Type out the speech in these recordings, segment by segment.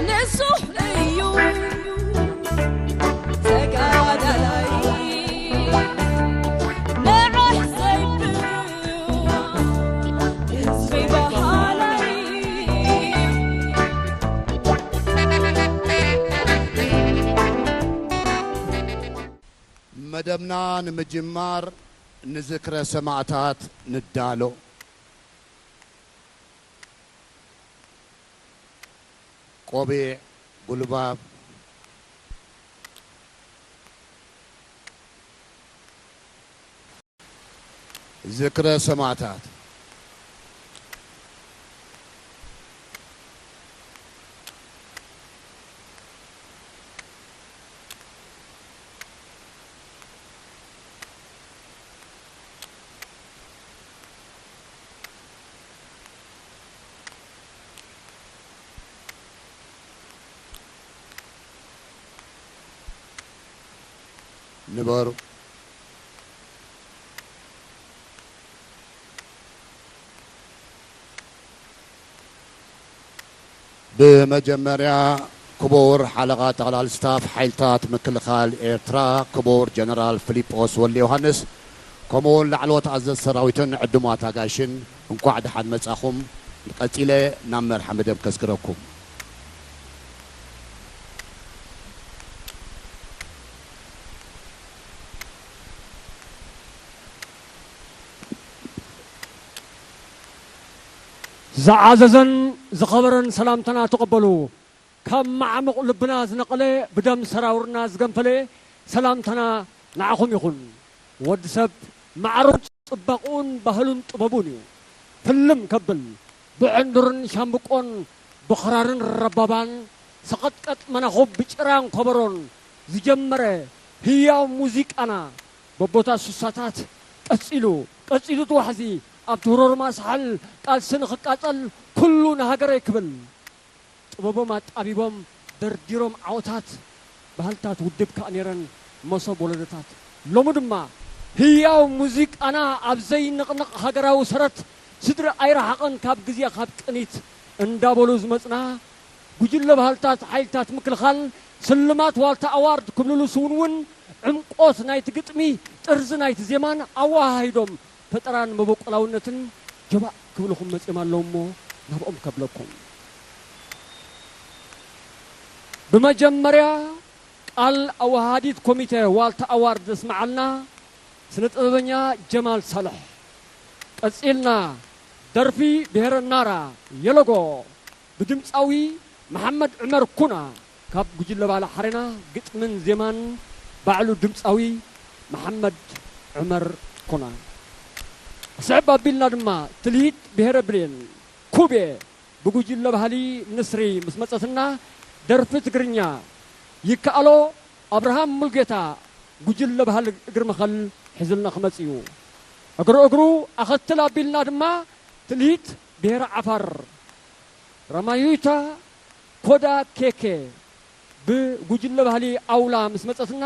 ንሱ እዩ ተጋዳላይ፣ ንዕሕ ዘይብል ህዝቢ በሃላይ። መደብና ንምጅማር ንዝክረ ሰማእታት ንዳሎ። ቆቢዕ፣ ጉልባብ፣ ዝክረ ሰማእታት። ንበሩ። ብመጀመርያ ክቡር ሓለቓ ጠቕላል ስታፍ ሓይልታት ምክልኻል ኤርትራ ክቡር ጀነራል ፊሊጶስ ወልደዮሃንስ፣ ከምኡውን ላዕለዎት ኣዘዝቲ ሰራዊትን ዕዱማት ኣጋይሽን እንቋዕ ደሓን መጻኹም። ቀጺለ ናብ መርሓ መደብ ከዝክረኩም። ዝዓዘዘን ዝኸበረን ሰላምታና ተቐበሉ። ካብ መዓሙቕ ልብና ዝነቐለ፣ ብደም ሰራውርና ዝገንፈለ ሰላምታና ንዓኹም ይኹን። ወዲ ሰብ ማዕሩን ጽባቕኡን ባህሉን ጥበቡን እዩ። ፍልም ከብል ብዕንዱርን ሻምብቆን ብኽራርን ረባባን ሰቐጥቀጥ መናኹብ ብጭራን ኮበሮን ዝጀመረ ህያው ሙዚቃና በቦታት ሱሳታት ቀጺሉ ቀጺሉ እቲ ዋሕዚ ኣብቲ ህሮርማ ሳሕል ቃልሲ ንኽቃጸል ኩሉ ንሃገረይ ክብል ጥበቦም ኣጣቢቦም ደርዲሮም ዓወታት ባህልታት ውድብ ከኣ ነይረን መሶብ ወለዶታት። ሎሚ ድማ ህያው ሙዚቃና ኣብ ዘይንቕነቕ ሃገራዊ ሰረት ስድሪ ኣይረሓቐን ካብ ግዜ ካብ ቅኒት እንዳበሉ ዝመጽና ጉጅለ ባህልታት ሓይልታት ምክልኻል ስልማት ዋልታ ኣዋርድ ክብልሉ ስውንውን ዕምቆት ናይቲ ግጥሚ ጥርዚ ናይቲ ዜማን ኣወሃሂዶም ፈጠራን መበቆላውነትን ጀባእ ክብልኹም መጺኦም ኣለዉ እሞ ናብኦም ከብለኩም። ብመጀመርያ ቃል ኣወሃሃዲት ኮሚተ ዋልታ ኣዋርድ ዘስምዓልና ስነ ጥበበኛ ጀማል ሳልሕ። ቀጺልና ደርፊ ብሄረ ናራ የለጎ ብድምጻዊ መሓመድ ዑመር ኩና ካብ ጉጅለ ባህሊ ሓሬና ግጥምን ዜማን ባዕሉ ድምጻዊ መሓመድ ዑመር ኩና። ስዕብ ኣቢልና ድማ ትልሂት ብሄረ ብሌን ኩቤ ብጉጅለ ባህሊ ንስሪ ምስ መጸትና ደርፊ ትግርኛ ይከኣሎ ኣብርሃም ሙልጌታ ጉጅለ ባህሊ እግሪ መኸል ሒዝልና ክመጽእ እዩ። እግሪ እግሩ ኣኸትል ኣቢልና ድማ ትልሂት ብሄረ ዓፋር ራማዩታ ኮዳ ኬኬ ብጉጅለ ባህሊ ኣውላ ምስ መጸትና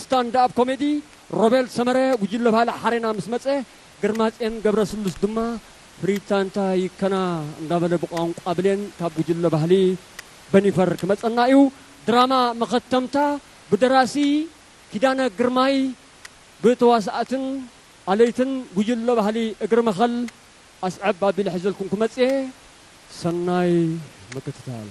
ስታንድ ኣፕ ኮሜዲ ሮቤል ሰመረ ጉጅለ ባህሊ ሓሬና ምስ መጸ ግርማጼን ገብረስሉስ ድማ ፍሪታ እንታይ ይከና እንዳበለ ብቋንቋ ብሌን ካብ ጉጅለ ባህሊ በኒፈር ክመጸና እዩ። ድራማ መኸተምታ ብደራሲ ኪዳነ ግርማይ ብተዋሳእትን ኣለይትን ጉጅለ ባህሊ እግሪ መኸል ኣስዕብ ኣቢለ ሒዘልኩም ክመጽእ እየ። ሰናይ ምክትታል።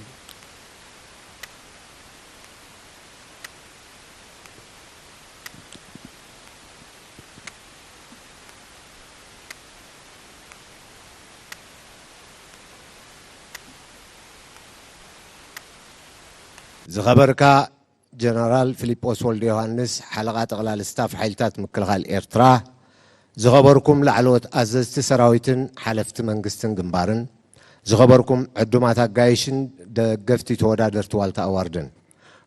ዝኸበርካ ጀነራል ፊሊጶስ ወልደ ዮሃንስ፣ ሓለቓ ጠቕላሊ ስታፍ ሓይልታት ምክልኻል ኤርትራ፣ ዝኸበርኩም ላዕለዎት ኣዘዝቲ ሰራዊትን ሓለፍቲ መንግስትን ግንባርን፣ ዝኸበርኩም ዕዱማት ኣጋይሽን ደገፍቲ ተወዳደርቲ ዋልታ ኣዋርድን፣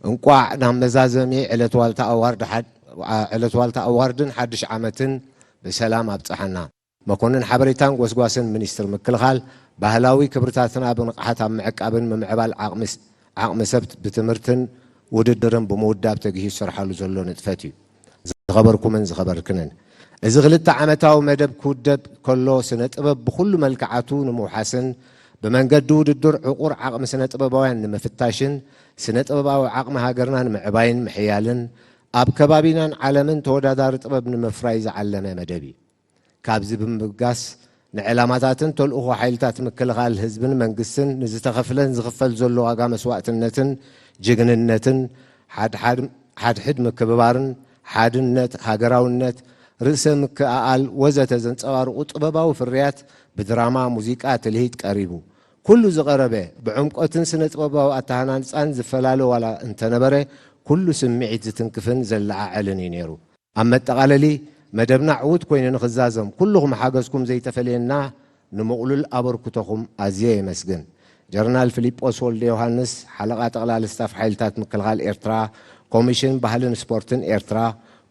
እንቋዕ ናብ መዛዘሚ ዕለት ዋልታ ኣዋርድ ሓድ-፣ ዕለት ዋልታ ኣዋርድን ሓድሽ ዓመትን ብሰላም ኣብጽሓና። መኮንን ሓበሬታን ጎስጓስን ሚኒስትር ምክልኻል፣ ባህላዊ ክብርታትና ብንቕሓት ኣብ ምዕቃብን ምምዕባል ዓቕሚ ስ-፣ ዓቕሚ ሰብ ብትምህርትን ውድድርን ብምውዳብ ተግሂሱ ዝሰርሓሉ ዘሎ ንጥፈት እዩ። ዝኸበርኩምን ዝኸበርክንን፣ እዚ ክልተ ዓመታዊ መደብ ክውደብ ከሎ፣ ስነ ጥበብ ብኹሉ መልክዓቱ ንምውሓስን ብመንገዲ ውድድር ዕቑር ዓቕሚ ስነ ጥበባውያን ንምፍታሽን ስነ ጥበባዊ ዓቕሚ ሃገርና ንምዕባይን ምሕያልን ኣብ ከባቢናን ዓለምን ተወዳዳሪ ጥበብ ንምፍራይ ዝዓለመ መደብ እዩ። ካብዚ ብምብጋስ፣ ንዕላማታትን ተልእኾ ሓይልታት ምክልኻል ህዝብን መንግስትን ንዝተኸፍለን ዝኽፈል ዘሎ ዋጋ መስዋእትነትን ጅግንነትን ሓድሓድ-፣ ሓድሕድ ምክብባርን ሓድነት፣ ሃገራውነት፣ ርእሰ ምክእኣል ወዘተ ዘንጸባርቑ ጥበባዊ ፍርያት ብድራማ፣ ሙዚቃ፣ ትልሂት ቀሪቡ። ኩሉ ዝቐረበ ብዕምቆትን ስነ ጥበባዊ ኣተሃናንጻን ዝፈላለ ዋላ እንተነበረ፣ ኩሉ ስምዒት ዝትንክፍን ዘለዓዕልን እዩ ነይሩ። ኣብ መጠቓለሊ፣ መደብና ዕዉት ኮይኑ ንኽዛዘም ኩልኹም ሓገዝኩም ዘይተፈለየና ንምቕሉል ኣበርክቶኹም ኣዝየ የመስግን። ጀነራል ፊሊጶስ ወልደ ዮሃንስ፣ ሓለቓ ጠቕላሊ ስታፍ ሓይልታት ምክልኻል ኤርትራ፣ ኮሚሽን ባህልን ስፖርትን ኤርትራ፣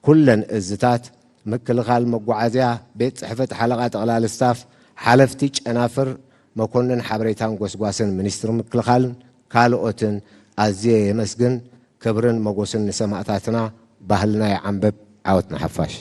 ኩለን እዝታት ምክልኻል፣ መጓዓዝያ፣ ቤት ጽሕፈት ሓለቓ ጠቕላሊ ስታፍ፣ ሓለፍቲ ጨናፍር፣ መኮንን ሓበሬታን ጎስጓስን ሚኒስትሪ ምክልኻልን ካልኦትን ኣዝየ የመስግን። ክብርን ሞጎስን ንሰማእታትና፣ ባህልና ይዓንብብ፣ ዓወት ንሓፋሽ።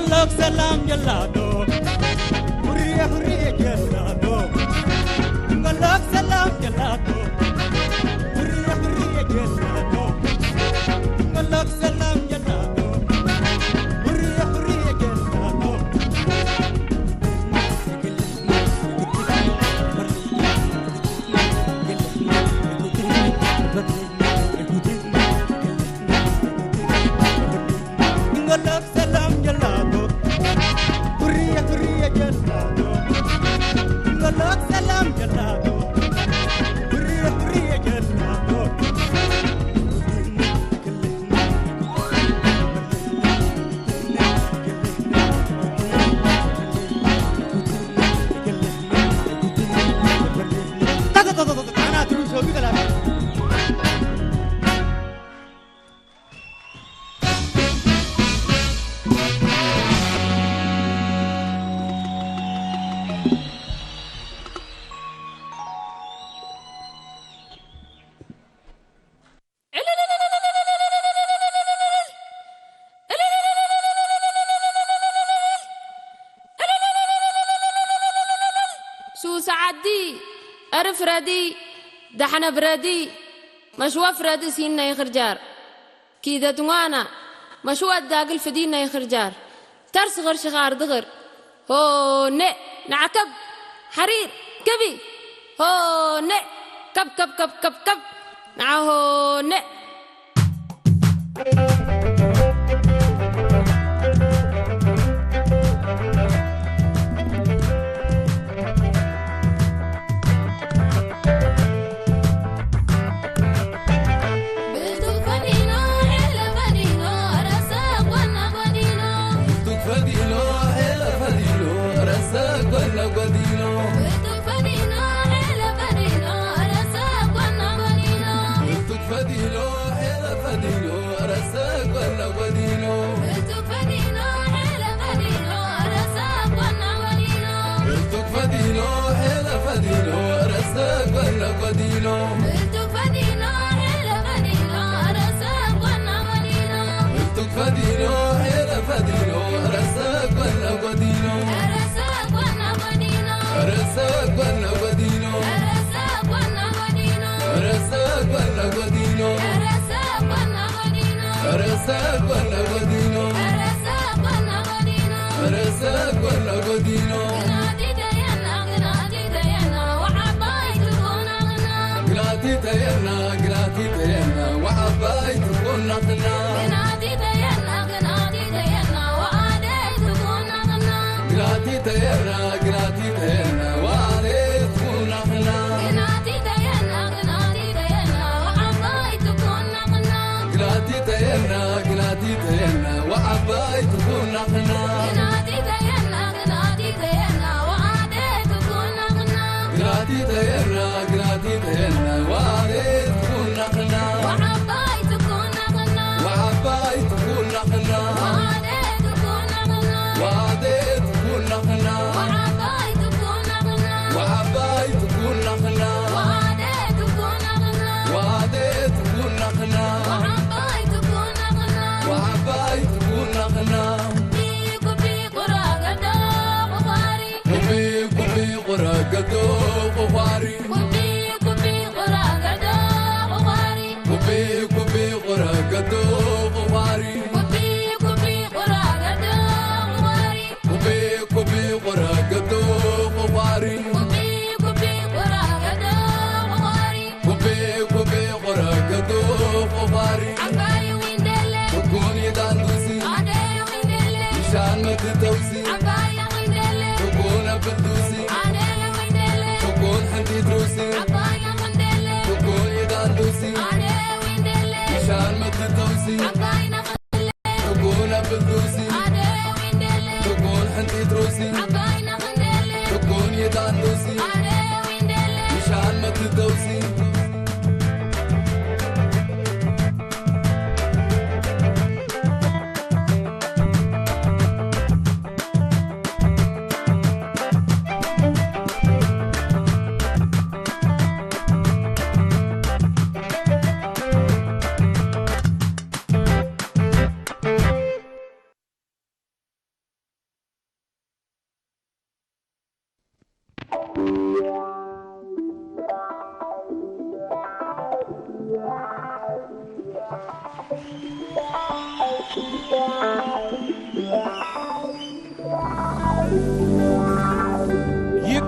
Love salam gelato, hurriya hurriya gelato. Love salam gelato, hurriya hurriya gelato. Love salam gelato, hurriya hurriya gelato. ሱስ ዓዲ፣ ዕርፍ ረዲ፣ ዳሕነ ብረዲ፣ መሽወፍ ረዲ ሲና ይኽርጃር። ኪደት ሟና፣ መሽወት ዳግል ፍዲና ይኽርጃር። ተርስ ኽርሽኻ ኣርድኽር። ሆነ፣ ንዓከብ፣ ሓሪር፣ ክቢ። ሆነ፣ ከብ ከብ ከብ ከብ ከብ። ንዓ ሆነ።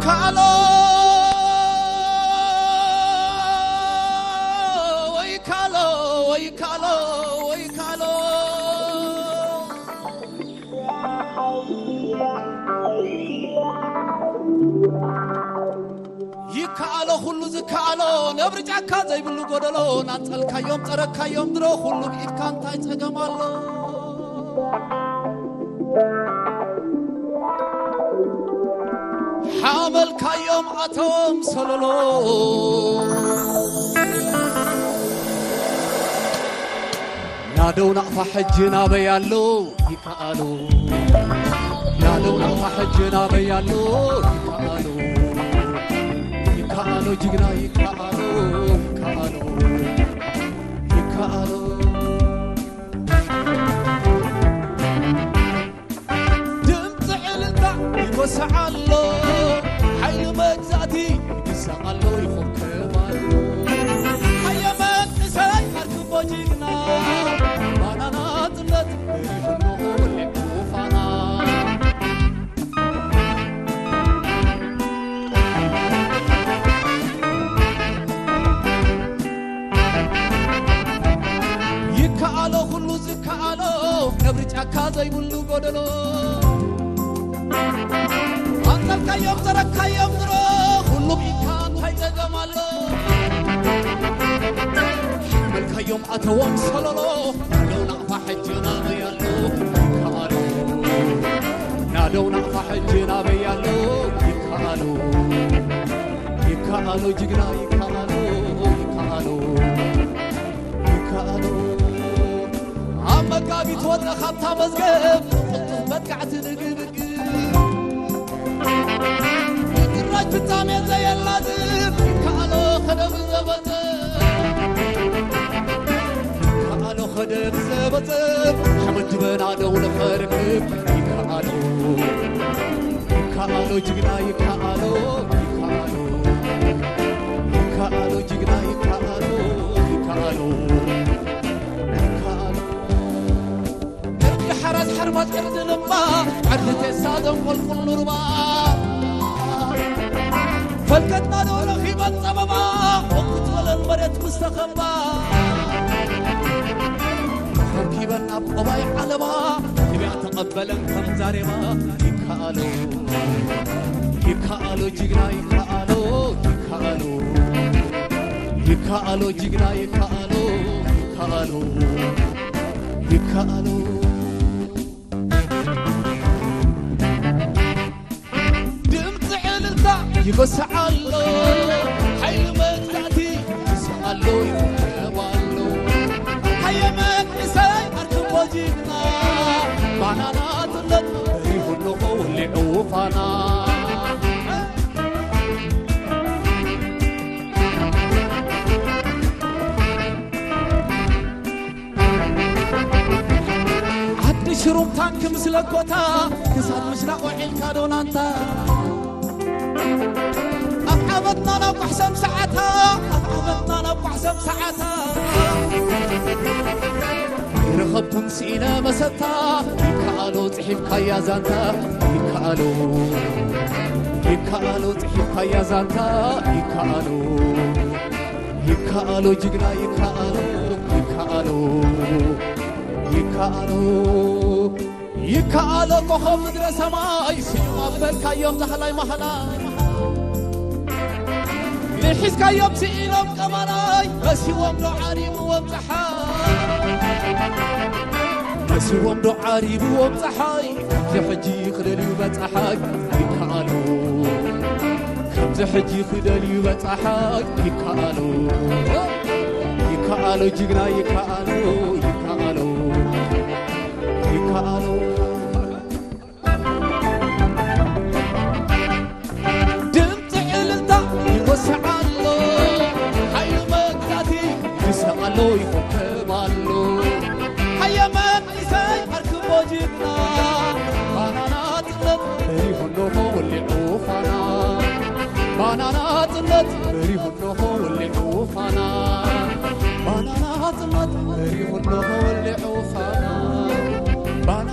ይካሎ፣ ይካሎ፣ ይካሎ፣ ይካሎ። ይከኣሎ፣ ኩሉ ዝከኣሎ፣ ነብሪ ጫካ ዘይብሉ ጎደሎ፣ ናንጸልካዮም፣ ጸረግካዮም ድሮ፣ ኩሉ ብኢድካ እንታይ ጸገም ኣሎ? ሓመልካዮም ኣቶም ሰለሎ። ናደው ናቕፋ ሕጂ ናበይ ኣሎ? ይከኣሎ። ናደው ናቕፋ ሕጂ ናበይ ኣሎ? ይከኣሎ። ይከኣሎ ጅግና ይከኣሎ። ይከኣሎ። ይከኣሎ። ድምፂ ዕልልታ ይጎስዕ ኣሎ፣ ሓይሊ መግዛእቲ ይግዛእ ኣሎ፣ ይኹብከብ ኣሎ። ሃየ መንእሰይ ኣርክቦ ጅግና፣ ባና ናጽነት በሪኹ ኣለኹ ወሊዑ ፋና። ይከኣሎ ኩሉ ዝከኣሎ፣ ነብሪ ጫካ ዘይብሉ ጎደሎ። ኣንጸልካዮም ዘረግካዮም ድሮ፣ ኩሉ ብኢድካ እንታይ ጸገም ኣሎ? ሓመልካዮም ኣተዎም ሰለሎ፣ ናደው ናቕፋ ሕጂ ናበይ ኣሎ? ይከኣሎ። ናደው ናቕፋ ሕጂ ናበይ ኣሎ? ይከኣሎ። ይከኣሎ ጅግና ይከኣሎ፣ ይከኣሎ፣ ይከኣሎ። ኣብ መጋቢት ወጸ ካብታ መዝገብ፣ ቅልጡፍ መጥቃዕቲ ንግብግብ። ምድራሽ ፍጻሜ ዘየላዝብ፣ ይከኣሎ ከደብ ዘበጠ። ይከኣሎ ከደብ ዘበጠ፣ ሓመድ ጅበና ደው ንኸርክብ። ይከኣሎ፣ ይከኣሎ ጅግና ይከኣሎ፣ ይከኣሎ፣ ይከኣሎ ጅግና ይከኣሎ፣ ይከኣሎ፣ ይከኣሎ። ቅርዲ ሓራስ ሓርማዝ ቅርዲ ልባ፣ ዓዲ ቴሳ ዘንቆልቁል ኑርባ። ፈልቀትና ዶ ረኺበን ጸበባ፣ ወንኩት በለን መሬት ምስ ተኸባ። ተኸርኪበን ኣብ ቆባይ ዓለባ፣ ትቢያ ተቐበለን ከም ዛሬባ። ይከኣሎ፣ ይከኣሎ ጅግና ይከኣሎ፣ ይከኣሎ፣ ይከኣሎ ጅግና ይከኣሎ፣ ይከኣሎ፣ ይከኣሎ። ድምፂ ዕልልታ ይጎስዕ ኣሎ፣ ሓይሊ መግዛእቲ ይስቕ ኣሎ፣ ይኹብከብ ኣሎ። ሃየ መንእሰይ ኣርክቦ ጅግና፣ ባና ናጽነት በሪሁ ኣለኹ ወሊዑ ፋና። ዓዲ ሽሩም ታንክ ምስ ለኮታ፣ ክሳድ ምሽናቕ ውዒልካ ዶ ናንታ? ኣብ ዓመትና ናብ ቋሕሰም ሰዓታ፣ ኣብ ዓመትና ናብ ቋሕሰም ሰዓታ። ይረኸብኩም ስኢነ መሰታ፣ ይከኣሎ ጽሒፍካያ ዛንታ፣ ይከኣሎ፣ ይከኣሎ ጽሒፍካያ ዛንታ፣ ይከኣሎ። ይከኣሎ ጅግና ይከኣሎ፣ ይከኣሎ፣ ይከኣሎ፣ ይከኣሎ ኮኸብ ምድረ ሰማይ ስዩም ኣበልካዮም ዳህላይ ማህላ። ምሒዝካዮም ስኢኖም ቀማላይ መሲዎም ዶ ዓሪብዎም ጸሓይ? መሲዎም ዶ ዓሪብዎም ጸሓይ? ከምዚ ሕጂ ክደልዩ በጻሓይ ይከኣሎ። ከምዚ ሕጂ ክደልዩ በጻሓይ ይከኣሎ። ይከኣሎ ጅግና ይከኣሎ፣ ይከኣሎ፣ ይከኣሎ። ድምፂ ዕልልታ ይወስዕ ኣሎ፣ ሓይሊ መግዛእቲ ይስቕ ኣሎ፣ ይኹብከብ ኣሎ። ሃየ መንእሰይ ኣርክቦ ጅግና፣ ባና ናጽነት በሪሁ እንሆ ወሊዑ ፋና። ባና ናጽነት በሪሁ እንሆ ወሊዑ ፋና። ባና ናጽነት በሪሁ እንሆ ወሊዑ ፋና። ባና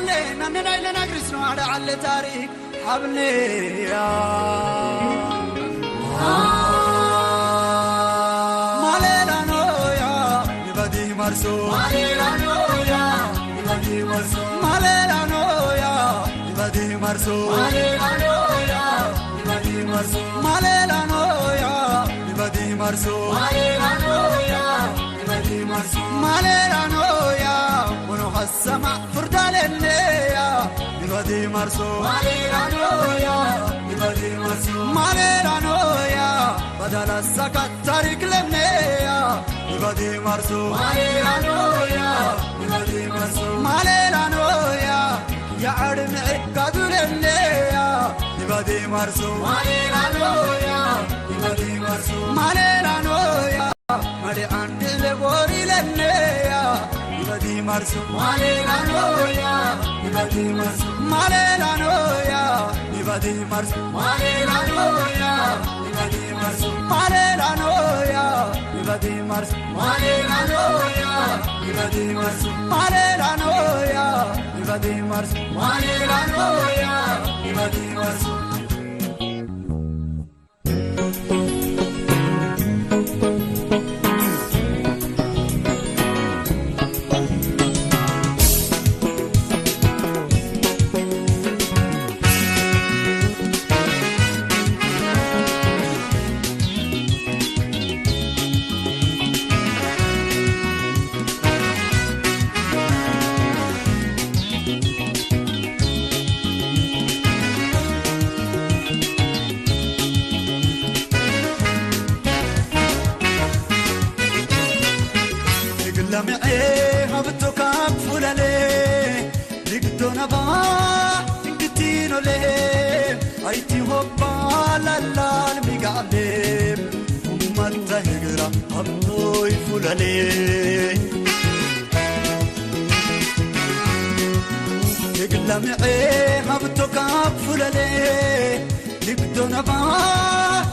ነንናይ ለናግሪስ ነው አለ አለ ታሪክ ሐብኔያ ማሌላኖያ ይበዲ መርሶ ማሌላኖያ ይበዲ መርሶ ማሌላኖያ ይበዲ መርሶ ማሌላኖያ ይበዲ መርሶ ማሌላኖያ ይበዲ መርሶ ማሌላኖያ ይበዲ መርሶ ማሌላኖያ ሆኖ ሐሰማ ፍርዳለነያ ይበዲ መርሶ ማሌላኖያ ይበዲ መርሶ ማሌላኖያ በዳላሳካ ታሪክ ለምነያ ይበዲ መርሶ ማሌላኖያ ይበዲ መርሶ ማሌላኖያ የዐርምዒ ጋዱለነያ ይበዲ መርሶ ማሌላኖያ ይበዲ መርሶ ማሌላኖያ መሊዓን ድለ ቦሪለነያ ይበዲ መርሶ ማሌላኖያ ይበዲ መርሶ ማሌላኖያ ይበዲ መርሶ ማሌላኖያ ይበዲ መርሶ ማሌላኖያ ይበዲ መርሶ ማሌላኖያ ይበዲ መርሶ ማሌላኖያ ይበዲ መርሶ ማሌላኖያ ይበዲ መርሶ ንግለምዔ ሃብቶ ካብ ፉለሌ ንግዶ ነባ እንግቲኖሌ ኣይቲ ሆባ ላላል ሚጋሌ ኡመተ ህግራ ሃብቶይ ፉለሌ ንግለምዔ ሃብቶ ካብ ፉለሌ ንግዶ ነባ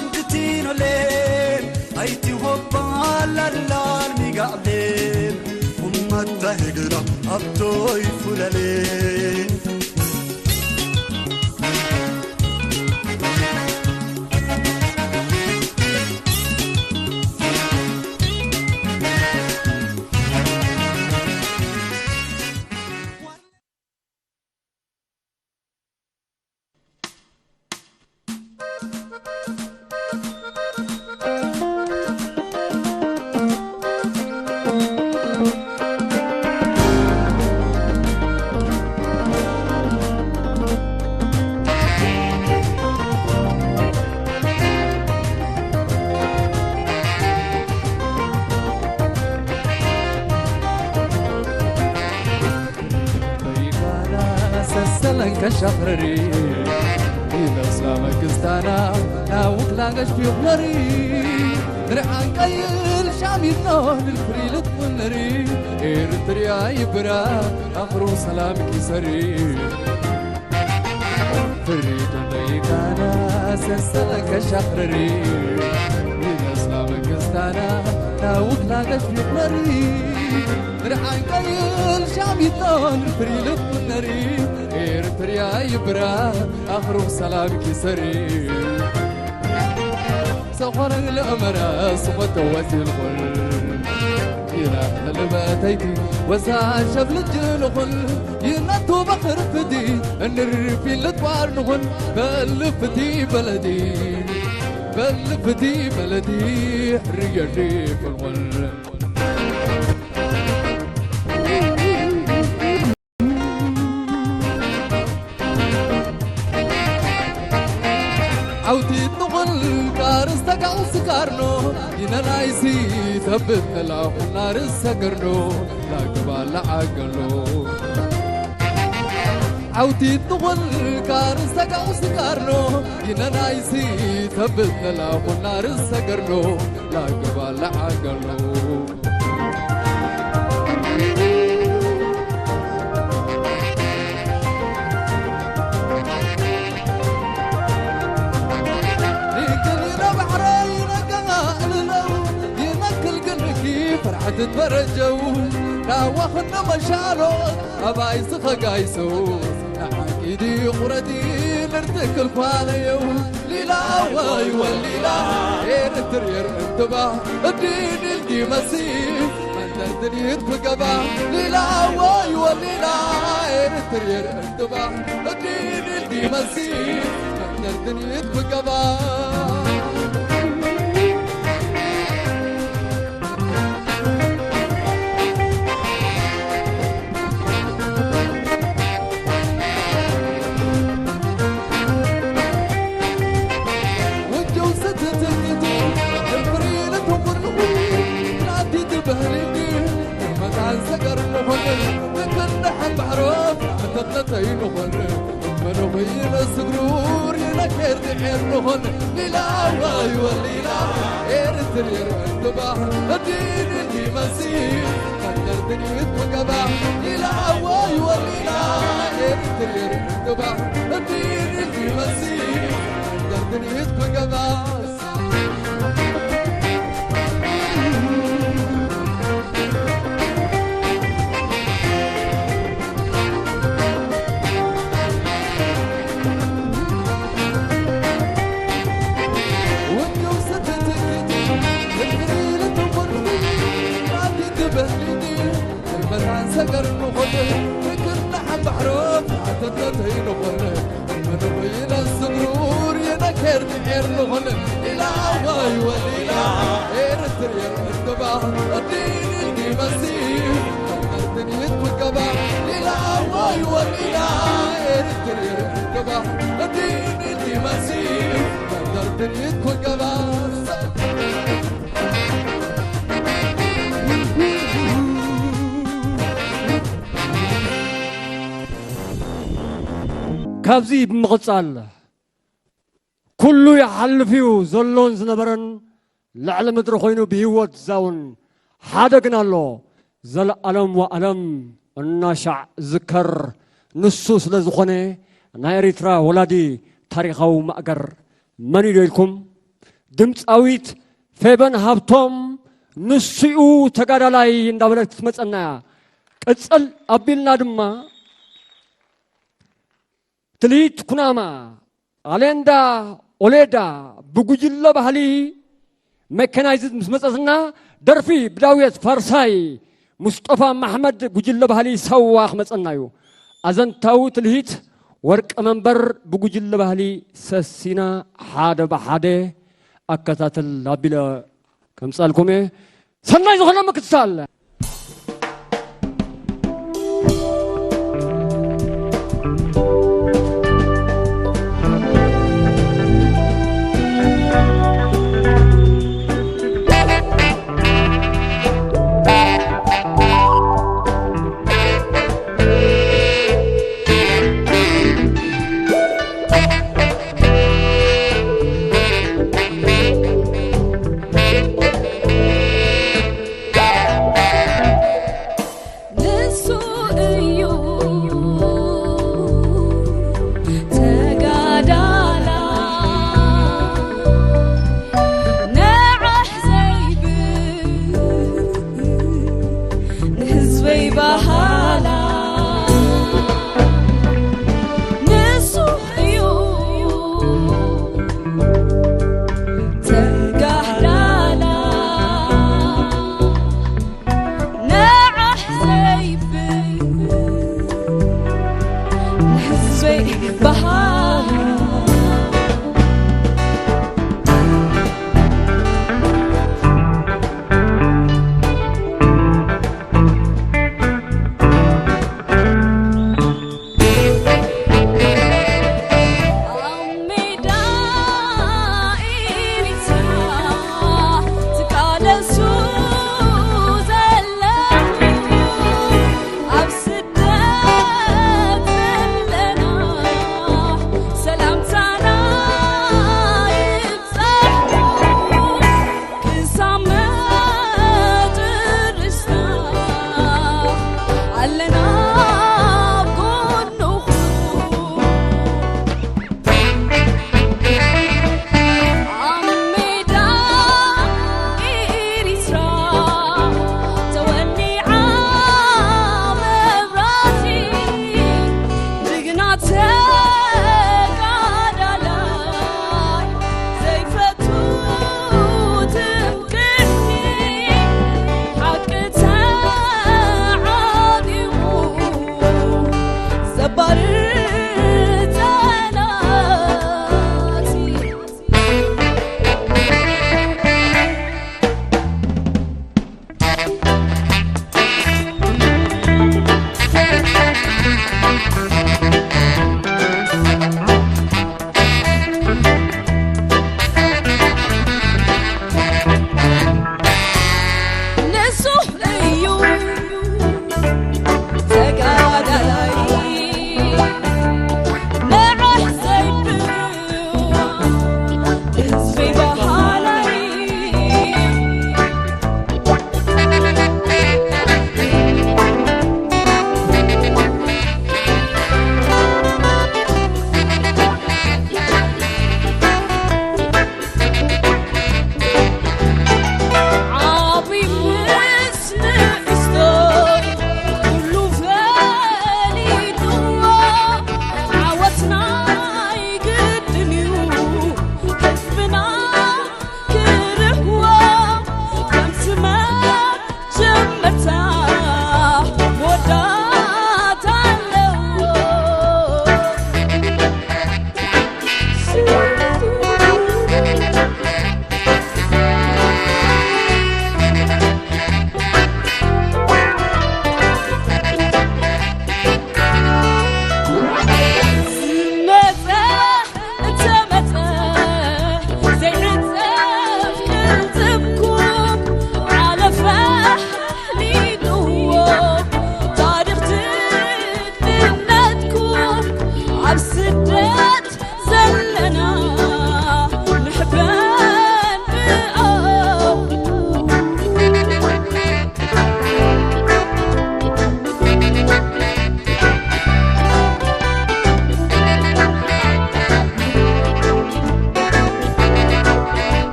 እንግቲኖሌ ኣይቲ ሆባ ላላል ሚጋሌ ኡመተ ህግራ ሃብቶይ ፉለሌ በይጋና ሰሰለን ከሻኽረሪ ይነስላ መንግስታና ናውክላ ገሽቢቑነሪ ንርዓን ቀይል ሻሚኖ ንልፍሪ ልትቁነሪ ኤርትርያ ይብራ ኣኽሩ ሰላም ኪሰሪ ፍሪዱ በይጋና ሰሰለን ከሻኽረሪ ይነስላ መንግስታና ናውክላ ገሽቢቑነሪ ንርዓን ቀይል ሻሚኖ ንልፍሪ ልትቁነሪ ኤርትርያ ይብራ ኣኽሩ ሰላም ኪሰሪ ሰኾነን ለእመረ ስኾተ ወሲልኹን ይናህልበተይቲ ወሳ ሸብልጅልኹን ይነቱ በኽርፍቲ እንርፊ ልትቋር ንኹን በልፍቲ በለዲ በልፍቲ በለዲ ሕርየዲ ፍልኹን ዓውቲ ጥቑል ካርስ ተጋውስ ካርኖ ይነናይሲ ተብት ተላኹና ርሰ ገርኖ ላግባ ለዓገሎ ዓውቲ ጥቑል ካርስ ተጋውስ ካርኖ ይነናይሲ ተብት ተላኹና ርሰ ገርኖ ላግባ ለዓገሎ ንግል ረባሕረይ ነገና እልለው ይነክል ግንኪ ፍርሓት ትበረጀው ዳዋ ክንዲ መሻሎ ኣባይ ዝኸጋይሶ ንዓንቂ ድዩ ቁረዲ ንርትክል ኳነየው ሊላ ወይ ወሊላ ኤርትር የር እንትባ እዲን ኢልዲ መሲ መንደር ድልይት ብገባ ሊላ ወይ ወሊላ ኤርትር የር እንትባ እዲን ኢልዲ መሲ መንደር ድልይት ብገባ ካብዚ ብምቕጻል ኩሉ ይሓልፍ እዩ፣ ዘሎን ዝነበረን ልዕሊ ምድሪ ኮይኑ ብህይወት ዝዛውን ሓደ ግን ኣሎ፣ ዘለኣለም ወኣለም እናሻዕ ዝከር። ንሱ ስለ ዝኾነ ናይ ኤሪትራ ወላዲ ታሪኻዊ ማእገር መን እዩ ዶ ኢልኩም? ድምጻዊት ፌበን ሃብቶም ንሱኡ ተጋዳላይ እንዳበለት ክትመጸና እያ። ቅጽል ኣቢልና ድማ ትልሂት ኩናማ ኣሌንዳ ኦሌዳ ብጉጅለ ባህሊ መካናይዝድ ምስ መጸትና ደርፊ ብዳውየት ፋርሳይ ሙስጠፋ ማሕመድ ጉጅለ ባህሊ ሳዋ ክመጸና እዩ። ኣዘንታዊ ትልሂት ወርቂ መንበር ብጉጅለ ባህሊ ሰሲና ሓደ ብሓደ ኣከታተል ኣቢለ ከምጻልኩም እየ። ሰናይ ዝኾነ ምክትታል። ንሱ እዩ ተጋዳላ ነዓሕ ዘይብል ንህዝበይ ባሃላ ንሱ እዩ ተጋዳላ ንዓሕ ዘይብል ንህዝበይ በሃር ሱሕ እዩ ተጋዳላይ፣ ንዕሕ ዘይብል ህዝቢ በሃላይ። ዓቢ ምስምስ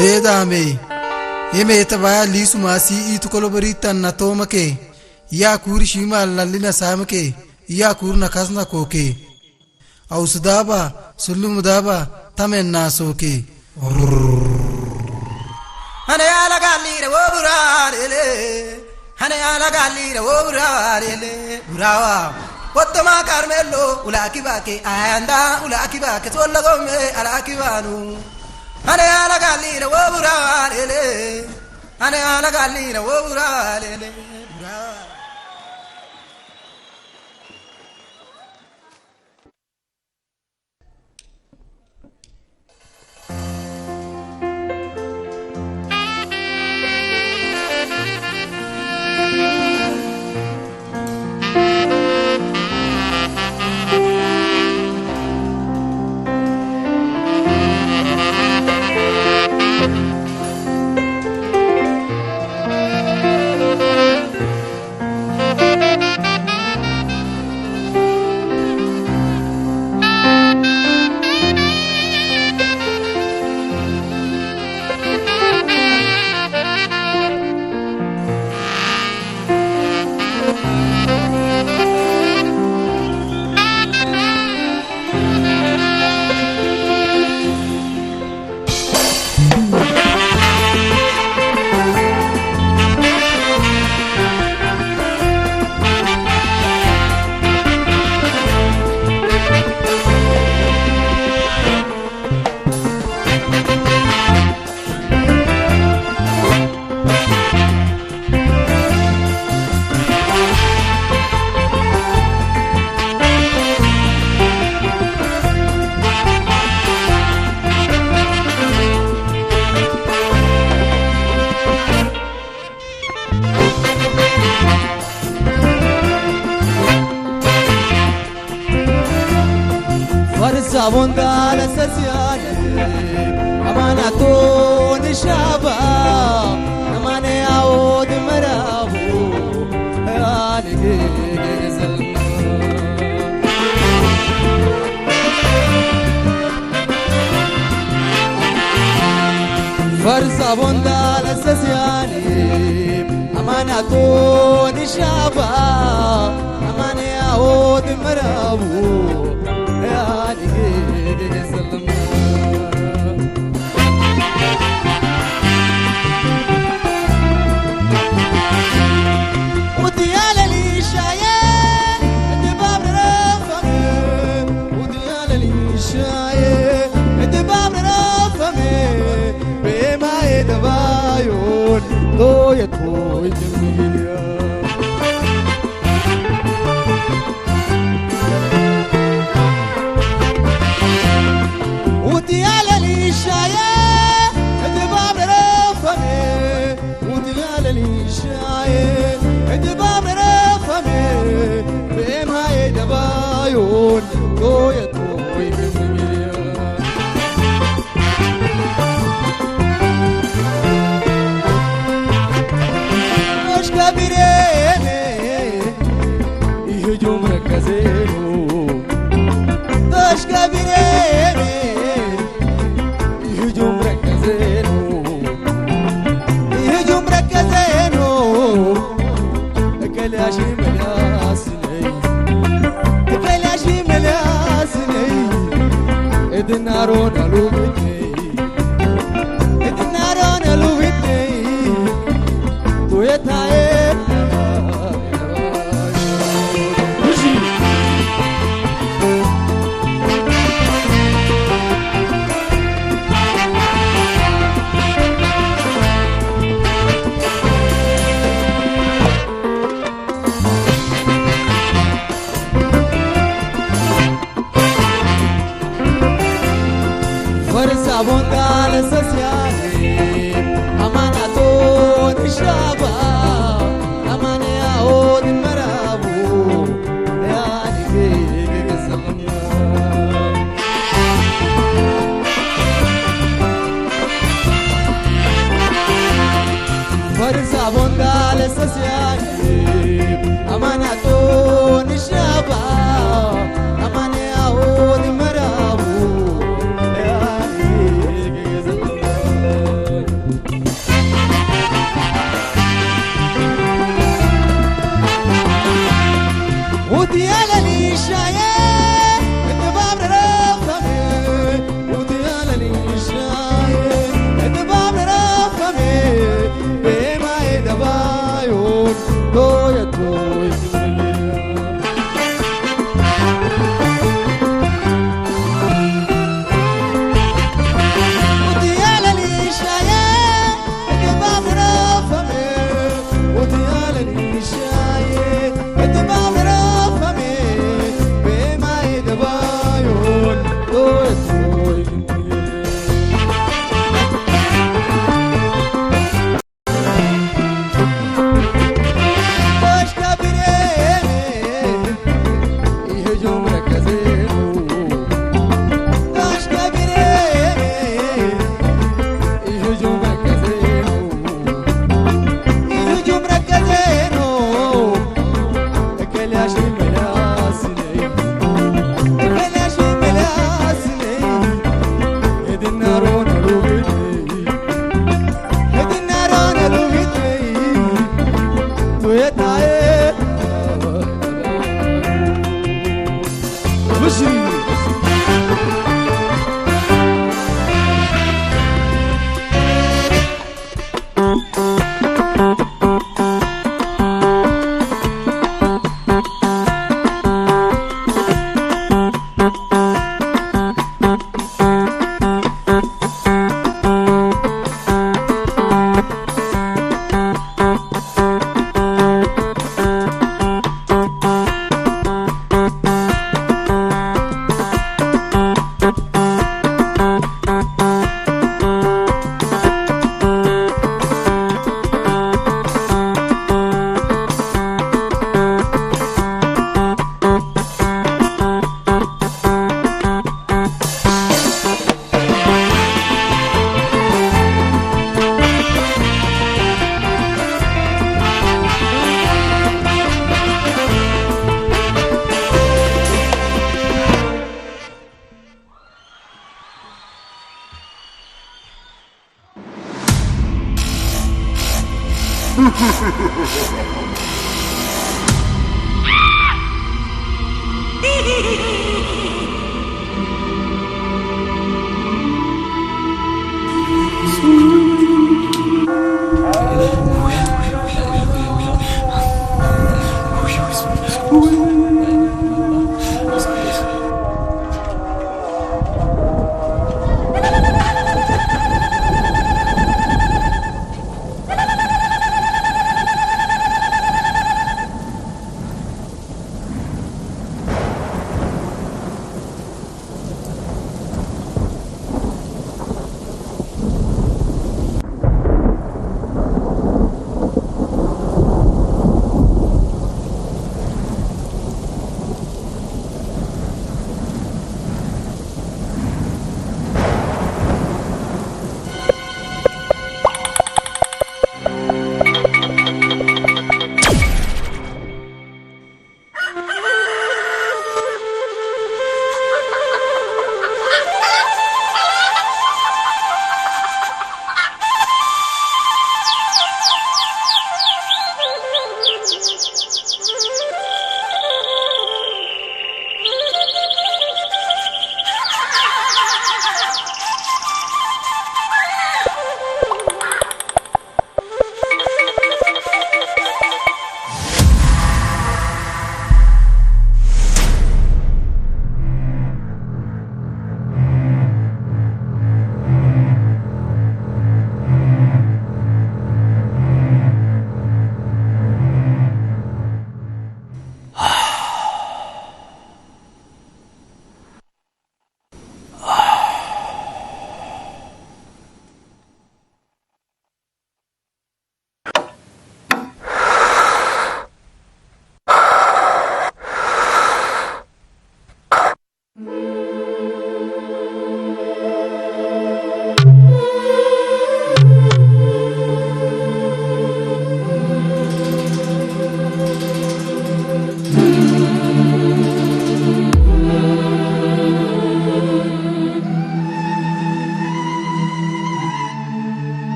Edame, eme tabaya lisu masi itu kolobori tan na tomake, ya kuri shima lalina samake, ya kurna kasna koke. Ausdaba, sulumdaba, tamen na soke. Hane ala galire wo burarele. Hane ala galire wo burarele. Burawa. Wottoma Carmelo, ulaki bake, ayanda, ulaki bake, solla gomme, alaki banu. Hane ala galire wo burarele. Hane ala galire wo burarele. Burawa. Farsa bonda la sasiane, amana to nishaba, amane ao de marabu, ani ge ge ge salma. Farsa bonda la sasiane, amana to nishaba, amane ao de marabu, ani ge ge ge salma. Uti ala lishaye, de babre rafame. Uti ala lishaye, de babre rafame. Be ma e de bayon, toye toye jamiya. Uti ala lishaye, de babre rafame. Uti ala lishaye, de babre rafame. Be ma e de bayon, toye toye jamiya. Tosh kabirene, ihujum rakazenu. Tosh kabirene, ihujum rakazenu. Ihujum rakazenu. Ekele ashi melias. Ekele ashi melias nei. Edinaro na lubitei. Edinaro na lubitei. Tuetae. Farsa bonda la sasiane, amana to nishaba, amane ao de marabu, ya di ge ge salma. Farsa bonda la sasiane, amana to nishaba, amane ao de marabu, ya di ge ge salma.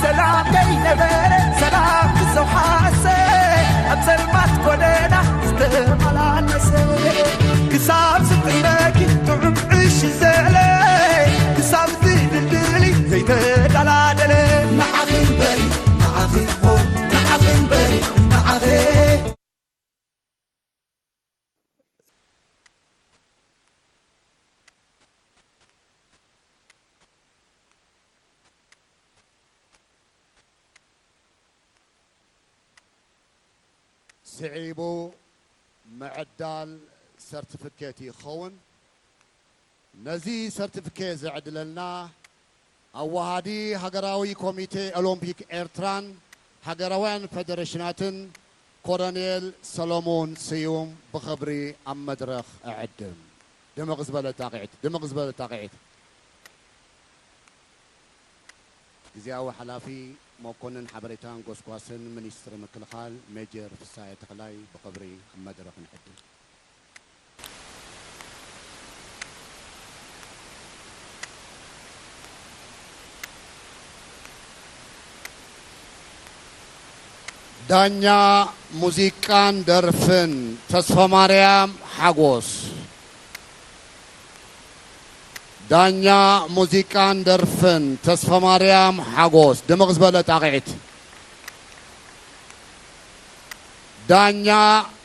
ሰላም ከይነበረ ሰላም ክሰውሓሰ ኣብ ጸልማት ጎደና ዝተመላለሰ ክሳብ ዝጥመኪ ጥዑም ዕሽ ዘለ ክሳብ ዝድልድሊ ዘይተደላደለ ንዓኺ እምበሪ ንዓኺ እሞ ንዓኺ እምበሪ ንዓኺ። ስዒቡ ምዕዳል ሰርቲፊኬት ይኸውን። ነዚ ሰርቲፊኬት ዘዕድለልና ኣዋሃዲ ሃገራዊ ኮሚቴ ኦሎምፒክ ኤርትራን ሃገራውያን ፌደሬሽናትን ኮሎኔል ሰሎሞን ስዩም ብኽብሪ ኣብ መድረኽ እዕድም። ድምቕ ዝበለ ጣቕዒት፣ ድምቕ ዝበለ ጣቕዒት። ግዜያዊ ሓላፊ መኮንን ሓበሬታን ጎስጓስን ሚኒስትሪ ምክልኻል ሜጀር ፍሳየ ተኽላይ ብኽብሪ ኣብ መድረኽ ንዕድም። ዳኛ ሙዚቃን ደርፍን ተስፋማርያም ሓጎስ። ዳኛ ሙዚቃን ደርፍን ተስፋማርያም ሓጎስ። ድምቕ ዝበለ ጣቕዒት። ዳኛ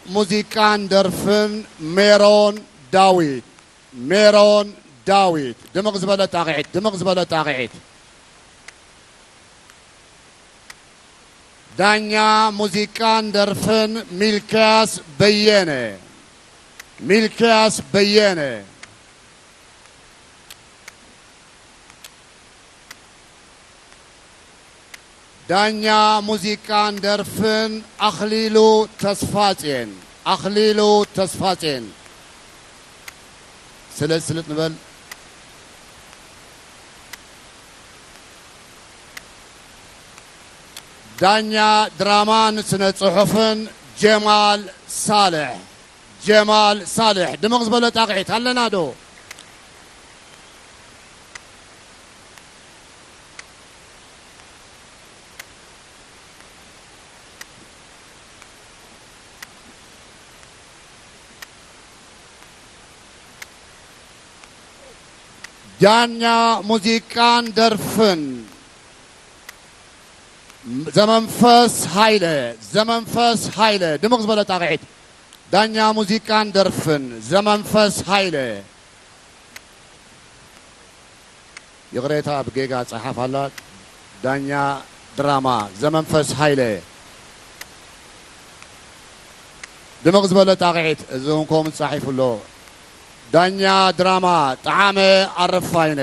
ሙዚቃን ደርፍን ሜሮን ዳዊት። ሜሮን ዳዊት። ድምቕ ዝበለ ጣቕዒት፣ ድምቕ ዝበለ ጣቕዒት። ዳኛ ሙዚቃን ደርፍን ሚልክያስ በየነ። ሚልክያስ በየነ። ዳኛ ሙዚቃን ደርፍን ኣኽሊሉ ተስፋጼን። ኣኽሊሉ ተስፋጼን። ስልጥ ስልጥ ንበል። ዳኛ ድራማን ስነ ጽሑፍን ጀማል ሳልሕ። ጀማል ሳልሕ። ድምቕ ዝበለ ጣቕዒት ኣለና ዶ? ዳኛ ሙዚቃን ደርፍን ዘመንፈስ ሃይለ። ዘመንፈስ ሃይለ። ድምቕ ዝበለ ጣቕዒት። ዳኛ ሙዚቃን ደርፍን ዘመንፈስ ሃይለ። ይቕሬታ፣ ብጌጋ ጸሓፍ ኣላ። ዳኛ ድራማ ዘመንፈስ ሃይለ። ድምቕ ዝበለ ጣቕዒት፣ እዚ እውን ከምኡ ተጻሒፉ ኣሎ። ዳኛ ድራማ ጠዓመ ኣረፋይነ።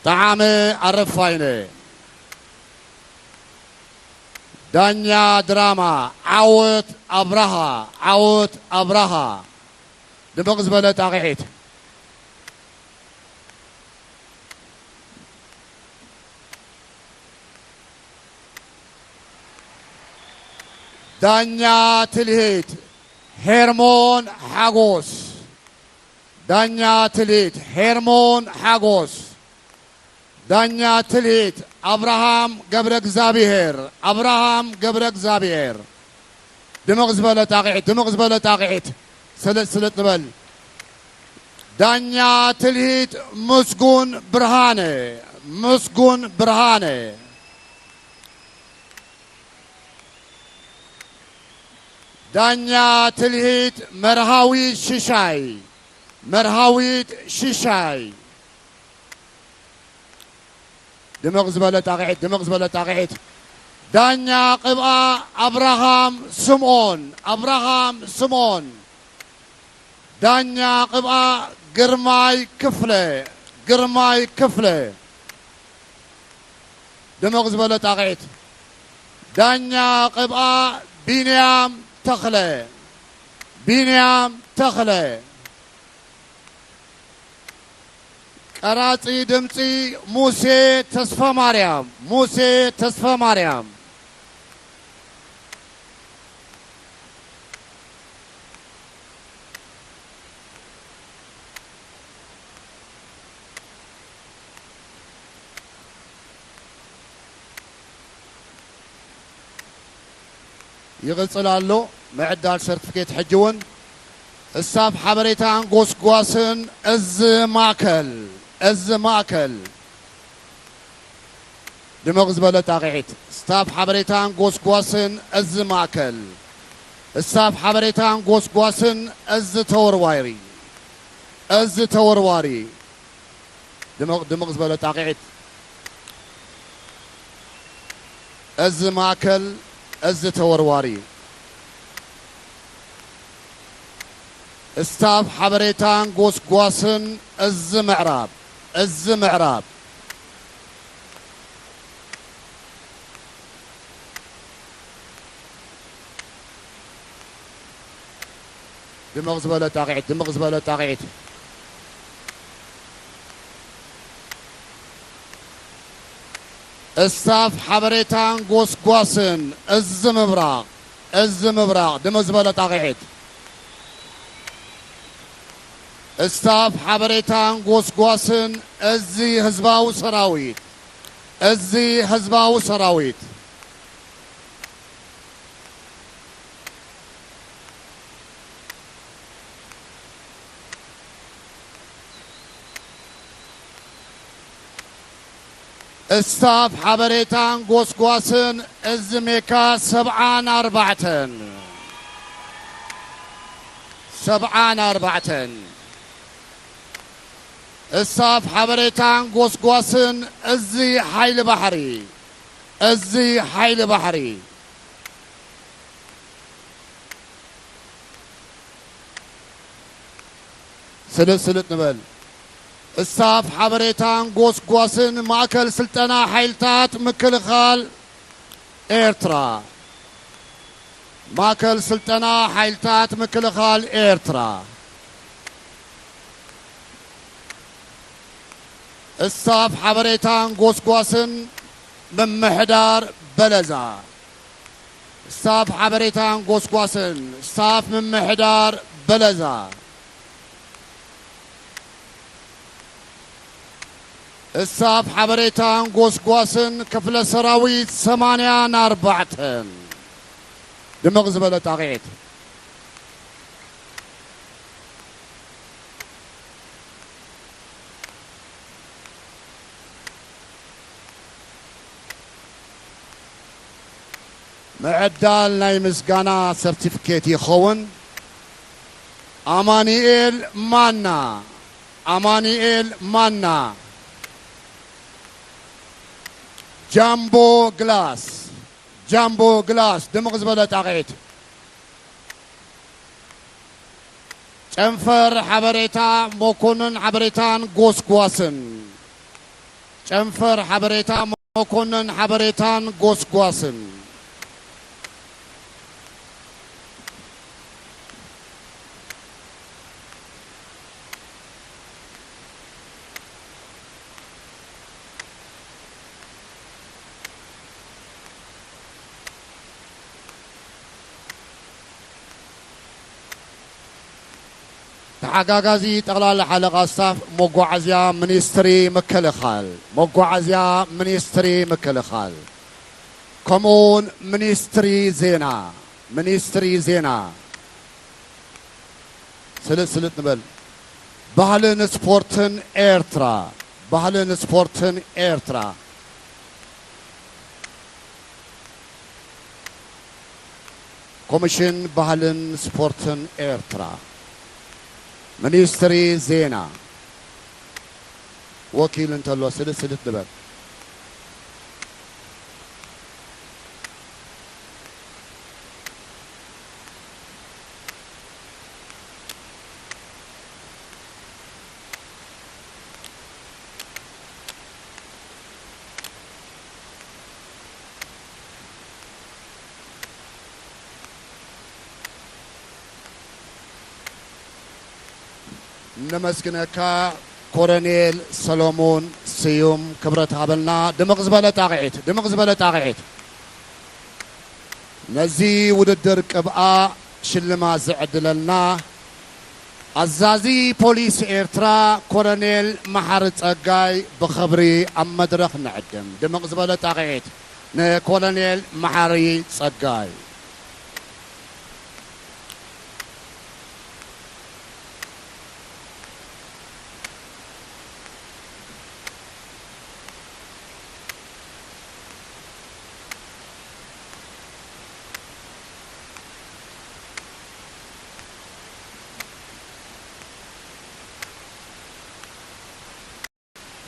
ጠዓመ ኣረፋይነ። ዳኛ ድራማ ዓወት ኣብርሃ። ዓወት ኣብርሃ። ድምቕ ዝበለ ጣቕዒት። ዳኛ ትልሂት ሄርሞን ሓጎስ። ዳኛ ትልሂት ሄርሞን ሓጎስ። ዳኛ ትልሂት ኣብርሃም ገብረ እግዚኣብሔር። ኣብርሃም ገብረ እግዚኣብሔር። ድምቕ ዝበለ ጣቕዒት፣ ድምቕ ዝበለ ጣቕዒት። ስልጥ ስልጥ ንበል። ዳኛ ትልሂት ምስጉን ብርሃነ። ምስጉን ብርሃነ። ዳኛ ትልሂት መርሃዊት ሽሻይ። መርሃዊት ሽሻይ። ድምቕ ዝበለ ጣቕዒት፣ ድምቕ ዝበለ ጣቕዒት። ዳኛ ቅብኣ ኣብርሃም ስምኦን። ኣብርሃም ስምኦን። ዳኛ ቅብኣ ግርማይ ክፍለ። ግርማይ ክፍለ። ድምቕ ዝበለ ጣቕዒት። ዳኛ ቅብኣ ቢንያም ተኽለ። ቢንያም ተኽለ። ቀራጺ ድምጺ ሙሴ ተስፋማርያም። ሙሴ ተስፋማርያም። ይቕጽል ኣሎ ምዕዳል ሰርቲፊኬት። ሕጂ እውን ስታፍ ሓበሬታን ጎስጓስን እዝ ማእከል፣ እዝ ማእከል። ድምቕ ዝበለ ጣቕዒት። ስታፍ ሓበሬታን ጎስጓስን እዝ ማእከል። ስታፍ ሓበሬታን ጎስጓስን እዝ ተወርዋሪ፣ እዝ ተወርዋሪ። ድምቕ፣ ድምቕ ዝበለ ጣቕዒት። እዝ ማእከል፣ እዝ ተወርዋሪ። ስታፍ ሓበሬታን ጎስጓስን እዝ ምዕራብ፣ እዝ ምዕራብ። ድምቕ ዝበለ ጣቕዒት፣ ድምቕ ዝበለ ጣቕዒት። እስታፍ ሓበሬታን ጎስጓስን፣ እዝ ምብራቕ፣ እዝ ምብራቕ፣ ድምቕ ዝበለ ጣቕዒት። እስታፍ ሓበሬታን ጎስጓስን፣ እዝ ህዝባዊ ሰራዊት፣ እዝ ህዝባዊ ሰራዊት። እስታፍ ሓበሬታን ጎስጓስን፣ እዝ ሜካ ሰብዓን ኣርባዕተን፣ ሰብዓን ኣርባዕተን። እስታፍ ሓበሬታን ጎስጓስን፣ እዝ ሓይሊ ባሕሪ፣ እዝ ሓይሊ ባሕሪ። ስልጥ ስልጥ ንበል። እስታፍ ሓበሬታን ጎስጓስን፣ ማእከል ስልጠና ሓይልታት ምክልኻል ኤርትራ። ማእከል ስልጠና ሓይልታት ምክልኻል ኤርትራ። እስታፍ ሓበሬታን ጎስጓስን፣ ምምሕዳር በለዛ። ስታፍ ሓበሬታን ጎስጓስን፣ ስታፍ ምምሕዳር በለዛ። ስታፍ ሓበሬታን ጎስጓስን፣ ክፍለ ሰራዊት ሰማንያን ኣርባዕተን። ድምቕ ዝበለ ጣቕዒት። ምዕዳል ናይ ምስጋና ሰርቲፊኬት ይኸውን። ኣማኑኤል ማና፣ ኣማኑኤል ማና፣ ጃምቦ ግላስ፣ ጃምቦ ግላስ፣ ድምቕ ዝበለ ጣቕዒት። ጨንፈር ሓበሬታ፣ መኮንን ሓበሬታን ጎስጓስን። ጨንፈር ሓበሬታ፣ መኮንን ሓበሬታን ጎስጓስን። ተሓጋጋዚ ጠቕላላ ሓለቓ ስታፍ መጓዓዝያ ሚኒስትሪ ምክልኻል፣ መጓዓዝያ ሚኒስትሪ ምክልኻል፣ ከምኡውን ሚኒስትሪ ዜና፣ ሚኒስትሪ ዜና። ስልጥ ስልጥ ንበል። ባህልን ስፖርትን ኤርትራ፣ ባህልን ስፖርትን ኤርትራ። ኮሚሽን ባህልን ስፖርትን ኤርትራ፣ ሚኒስትሪ ዜና ወኪል እንተሎ ስልጥ ስልጥ ንበል። ነመስግነካ ኮረኔል ሰሎሞን ስዩም፣ ክብረት ሃበልና። ድምቕ ዝበለ ጣቕዒት፣ ድምቕ ዝበለ ጣቕዒት። ነዚ ውድድር ቅብኣ ሽልማት ዝዕድለልና ኣዛዚ ፖሊስ ኤርትራ ኮሎኔል መሓሪ ጸጋይ ብኽብሪ ኣብ መድረኽ ንዕድም። ድምቕ ዝበለ ጣቕዒት ንኮሎኔል መሓሪ ጸጋይ።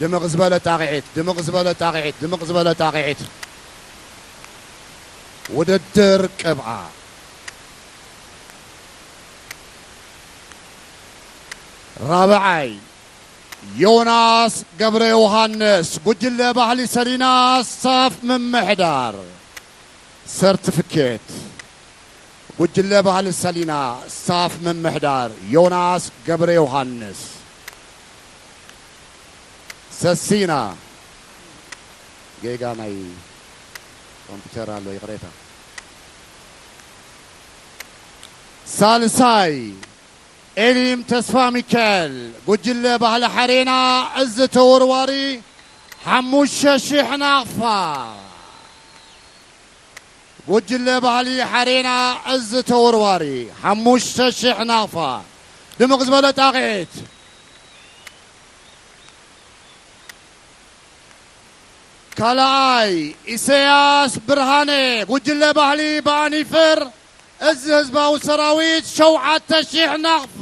ድምቕ ዝበለ ጣቕዒት፣ ድምቕ ዝበለ ጣቕዒት፣ ድምቕ ዝበለ ጣቕዒት። ውድድር ቅብኣ። ራብዓይ፣ ዮናስ ገብረ ዮሃንስ፣ ጉጅለ ባህሊ ሰሪና፣ ስታፍ ምምሕዳር። ሰርቲፊኬት። ጉጅለ ባህሊ ሰሲና፣ ስታፍ ምምሕዳር ዮናስ ገብረ ዮሃንስ። ሰሲና፣ ጌጋ ናይ ኮምፒውተር ኣሎ፣ ይቕሬታ። ሳልሳይ፣ ኤሊም ተስፋሚካኤል፣ ጉጅለ ባህሊ ሓሬና፣ እዝ ተወርዋሪ፣ ሓሙሽተ ሺሕ ናቕፋ። ጉጅለ ባህሊ ሓሬና፣ እዝ ተወርዋሪ፣ ሓሙሽተ ሺሕ ናቕፋ። ድምቕ ዝበለ ጣቕዒት። ካልኣይ፣ ኢሳያስ ብርሃነ፣ ጉጅለ ባህሊ ብኣኒፈር፣ እዝ ህዝባዊ ሰራዊት፣ ሸውዓተ ሺሕ ናቕፋ።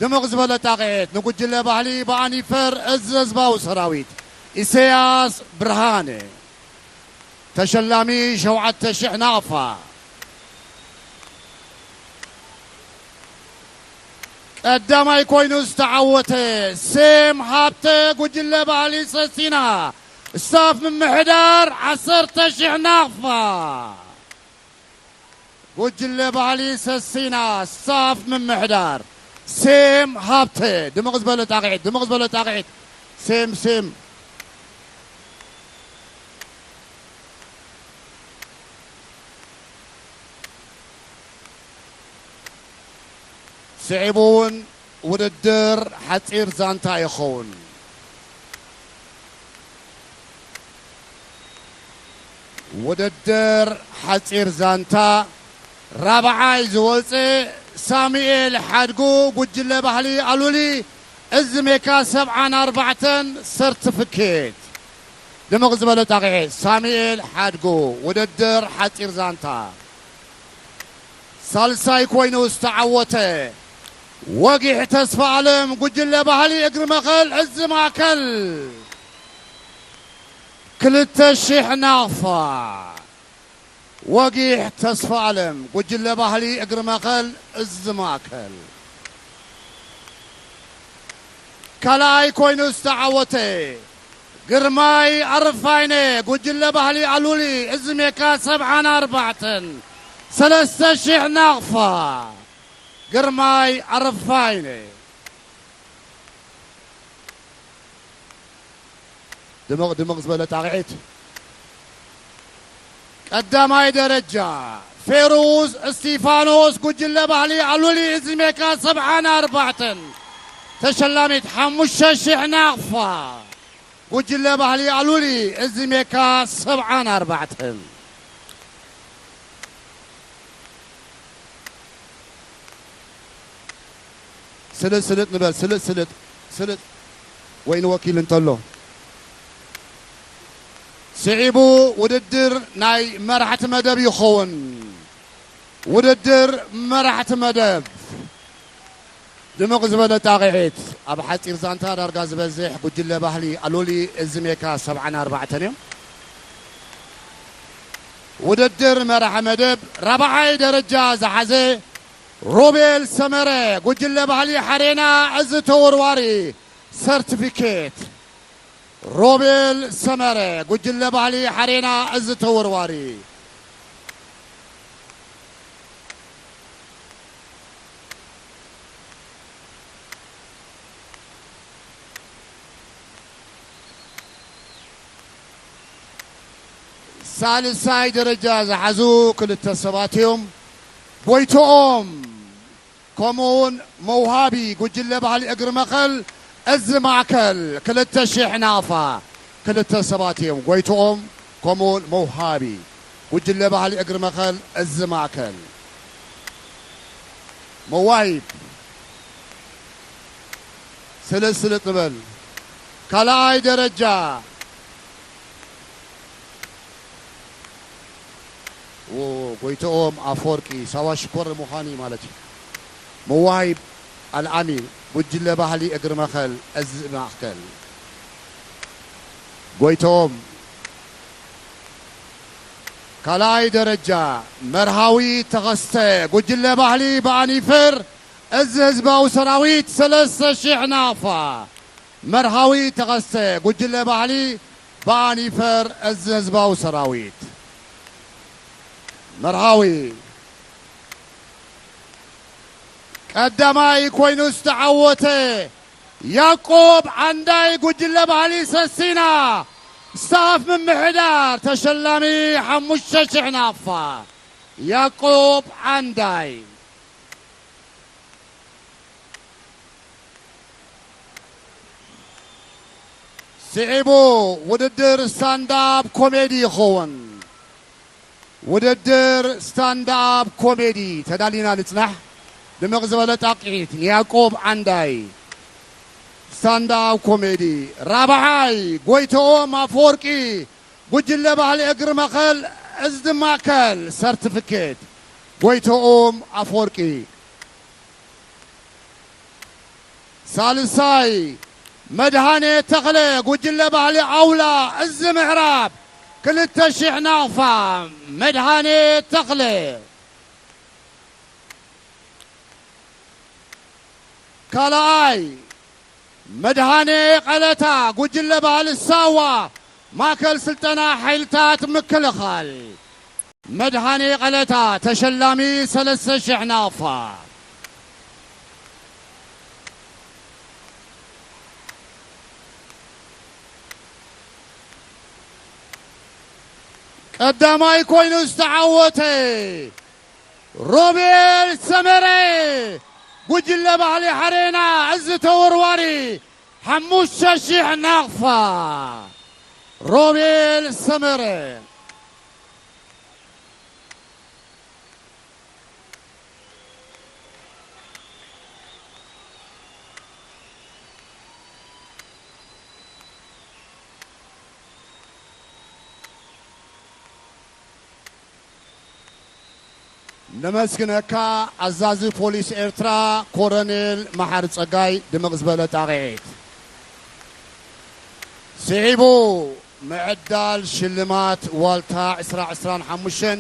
ድምቕ ዝበለ ጣቕዒት ንጉጅለ ባህሊ ብኣኒፈር፣ እዝ ህዝባዊ ሰራዊት፣ ኢሳያስ ብርሃነ። ተሸላሚ፣ ሸውዓተ ሺሕ ናቕፋ። ቀዳማይ ኮይኑ ዝተዓወተ፣ ሴም ሃብተ፣ ጉጅለ ባህሊ ሰሲና፣ ስታፍ ምምሕዳር፣ ዓሰርተ ሺሕ ናቕፋ። ጉጅለ ባህሊ ሰሲና፣ ስታፍ ምምሕዳር፣ ሴም ሃብተ። ድምቕ ዝበለ ጣቕዒት፣ ድምቕ ዝበለ ጣቕዒት። ሴም፣ ሴም። ስዒቡ እውን ውድድር ሓፂር ዛንታ ይኸውን። ውድድር ሓፂር ዛንታ ራብዓይ ዝወፀ ሳሙኤል ሓድጉ፣ ጉጅለ ባህሊ ኣሉሊ፣ እዝ ሜካ ሰብዓን ኣርባዕተን፣ ሰርቲፊኬት። ድምቕ ዝበለ ጣቕዒት። ሳሙኤል ሓድጉ፣ ውድድር ሓፂር ዛንታ። ሳልሳይ ኮይኑ ዝተዓወተ ወጊሕ ተስፋ ኣለም፣ ጉጅለ ባህሊ እግሪ መኸል፣ እዝ ማእከል፣ ክልተ ሺሕ ናቕፋ። ወጊሕ ተስፋ ኣለም፣ ጉጅለ ባህሊ እግሪ መኸል፣ እዝ ማእከል። ካልኣይ ኮይኑ ዝተዓወተ ግርማይ ኣረፋይነ፣ ጉጅለ ባህሊ ኣሉሊ፣ እዝ ሜካ ሰብዓን ኣርባዕተን፣ ሰለስተ ሺሕ ናቕፋ። ግርማይ ኣረፋይነ። ድምቕ ድምቕ ዝበለ ጣቕዒት። ቀዳማይ ደረጃ፣ ፌሩዝ እስቲፋኖስ፣ ጉጅለ ባህሊ ኣሉሊ፣ እዝ ሜካ ሰብዓን ኣርባዕተን፣ ተሸላሚት ሓሙሽተ ሺሕ ናቕፋ። ጉጅለ ባህሊ ኣሉሊ፣ እዝ ሜካ ሰብዓን ኣርባዕተን። ስልጥ ስልጥ ንበል፣ ስልጥ ስልጥ፣ ስልጥ። ወይኒ ወኪል እንተሎ። ስዒቡ ውድድር ናይ መራሕቲ መደብ ይኸውን። ውድድር መራሕቲ መደብ። ድምቕ ዝበለ ጣቕዒት። ኣብ ሓፂር ዛንታ ዳርጋ ዝበዝሕ ጉጅለ ባህሊ ኣሉሊ፣ እዝ ሜካ ሰብዓን ኣርባዕተን እዮም። ውድድር መራሒ መደብ ራብዓይ ደረጃ ዝሓዘ ሮቤል ሰመረ፣ ጉጅለ ባህሊ ሓሬና፣ እዝ ተወርዋሪ፣ ሰርቲፊኬት። ሮቤል ሰመረ፣ ጉጅለ ባህሊ ሓሬና፣ እዝ ተወርዋሪ። ሳልሳይ ደረጃ ዝሓዙ ክልተ ሰባት እዮም። ጎይቶኦም፣ ከምኡ እውን መውሃቢ፣ ጉጅለ ባህሊ እግሪ መኸል፣ እዝ ማእከል፣ ክልተ ሺሕ ናቕፋ። ክልተ ሰባት እዮም። ጎይቶኦም፣ ከምኡ እውን መውሃቢ፣ ጉጅለ ባህሊ እግሪ መኸል፣ እዝ ማእከል። መዋሂብ፣ ስልጥ ስልጥ ንበል። ካልኣይ ደረጃ፣ ዎ፣ ጎይቶኦም ኣፈወርቂ፣ ሳዋ ሽኮር ምዃኑ እዩ ማለት እዩ። መዋሂብ ኣልኣሚን፣ ጉጅለ ባህሊ እግሪ መኸል፣ እዝ ማእከል። ጎይቶኦም፣ ካልኣይ ደረጃ፣ መርሃዊ ተኸስተ፣ ጉጅለ ባህሊ ብኣኒፈር፣ እዝ ህዝባዊ ሰራዊት፣ ሰለስተ ሺሕ ናቕፋ። መርሃዊ ተኸስተ፣ ጉጅለ ባህሊ ብኣኒፈር፣ እዝ ህዝባዊ ሰራዊት። መርሃዊ፣ ቀዳማይ ኮይኑ ዝተዓወተ ያዕቆብ ዓንዳይ፣ ጉጅለ ባህሊ ሰሲና፣ ስታፍ ምምሕዳር፣ ተሸላሚ ሓሙሽተ ሽሕ ናቕፋ። ያዕቆብ ዓንዳይ። ስዒቡ ውድድር ስታንዳፕ ኮሜዲ ይኸውን። ውድድር ስታንዳፕ ኮሜዲ ተዳሊና ንጽናሕ። ድምቕ ዝበለ ጣቕዒት ንያዕቆብ ዓንዳይ። ስታንዳፕ ኮሜዲ። ራብዓይ፣ ጎይትኦም ኣፈወርቂ፣ ጉጅለ ባህሊ እግሪ መኸል፣ እዚ ድማ ከል ሰርቲፊኬት። ጎይትኦም ኣፈወርቂ። ሳልሳይ፣ መድሃኔ ተኽለ፣ ጉጅለ ባህሊ ኣውላ፣ እዚ ምዕራብ፣ ክልተ ሽሕ ናቕፋ። መድሃኔ ተኽለ። ካልኣይ፣ መድሃኔ ቀለታ፣ ጉጅለ ባህሊ ሳዋ፣ ማእከል ስልጠና ሓይልታት ምክልኻል። መድሃኔ ቀለታ፣ ተሸላሚ ሰለስተ ሽሕ ናቕፋ። ቀዳማይ ኮይኑ ዝተዓወተ ሮቤል ሰመረ፣ ጉጅለ ባህሊ ሓሬና፣ እዚ ተወርዋሪ፣ ሓሙሽተ ሽሕ ናቕፋ። ሮቤል ሰመረ። ነመስግነካ ኣዛዚ ፖሊስ ኤርትራ ኮረኔል መሓሪ ጸጋይ። ድምቕ ዝበለ ጣቕዒት። ስዒቡ ምዕዳል ሽልማት ዋልታ ዕስራ ዕስራን ሓሙሽተን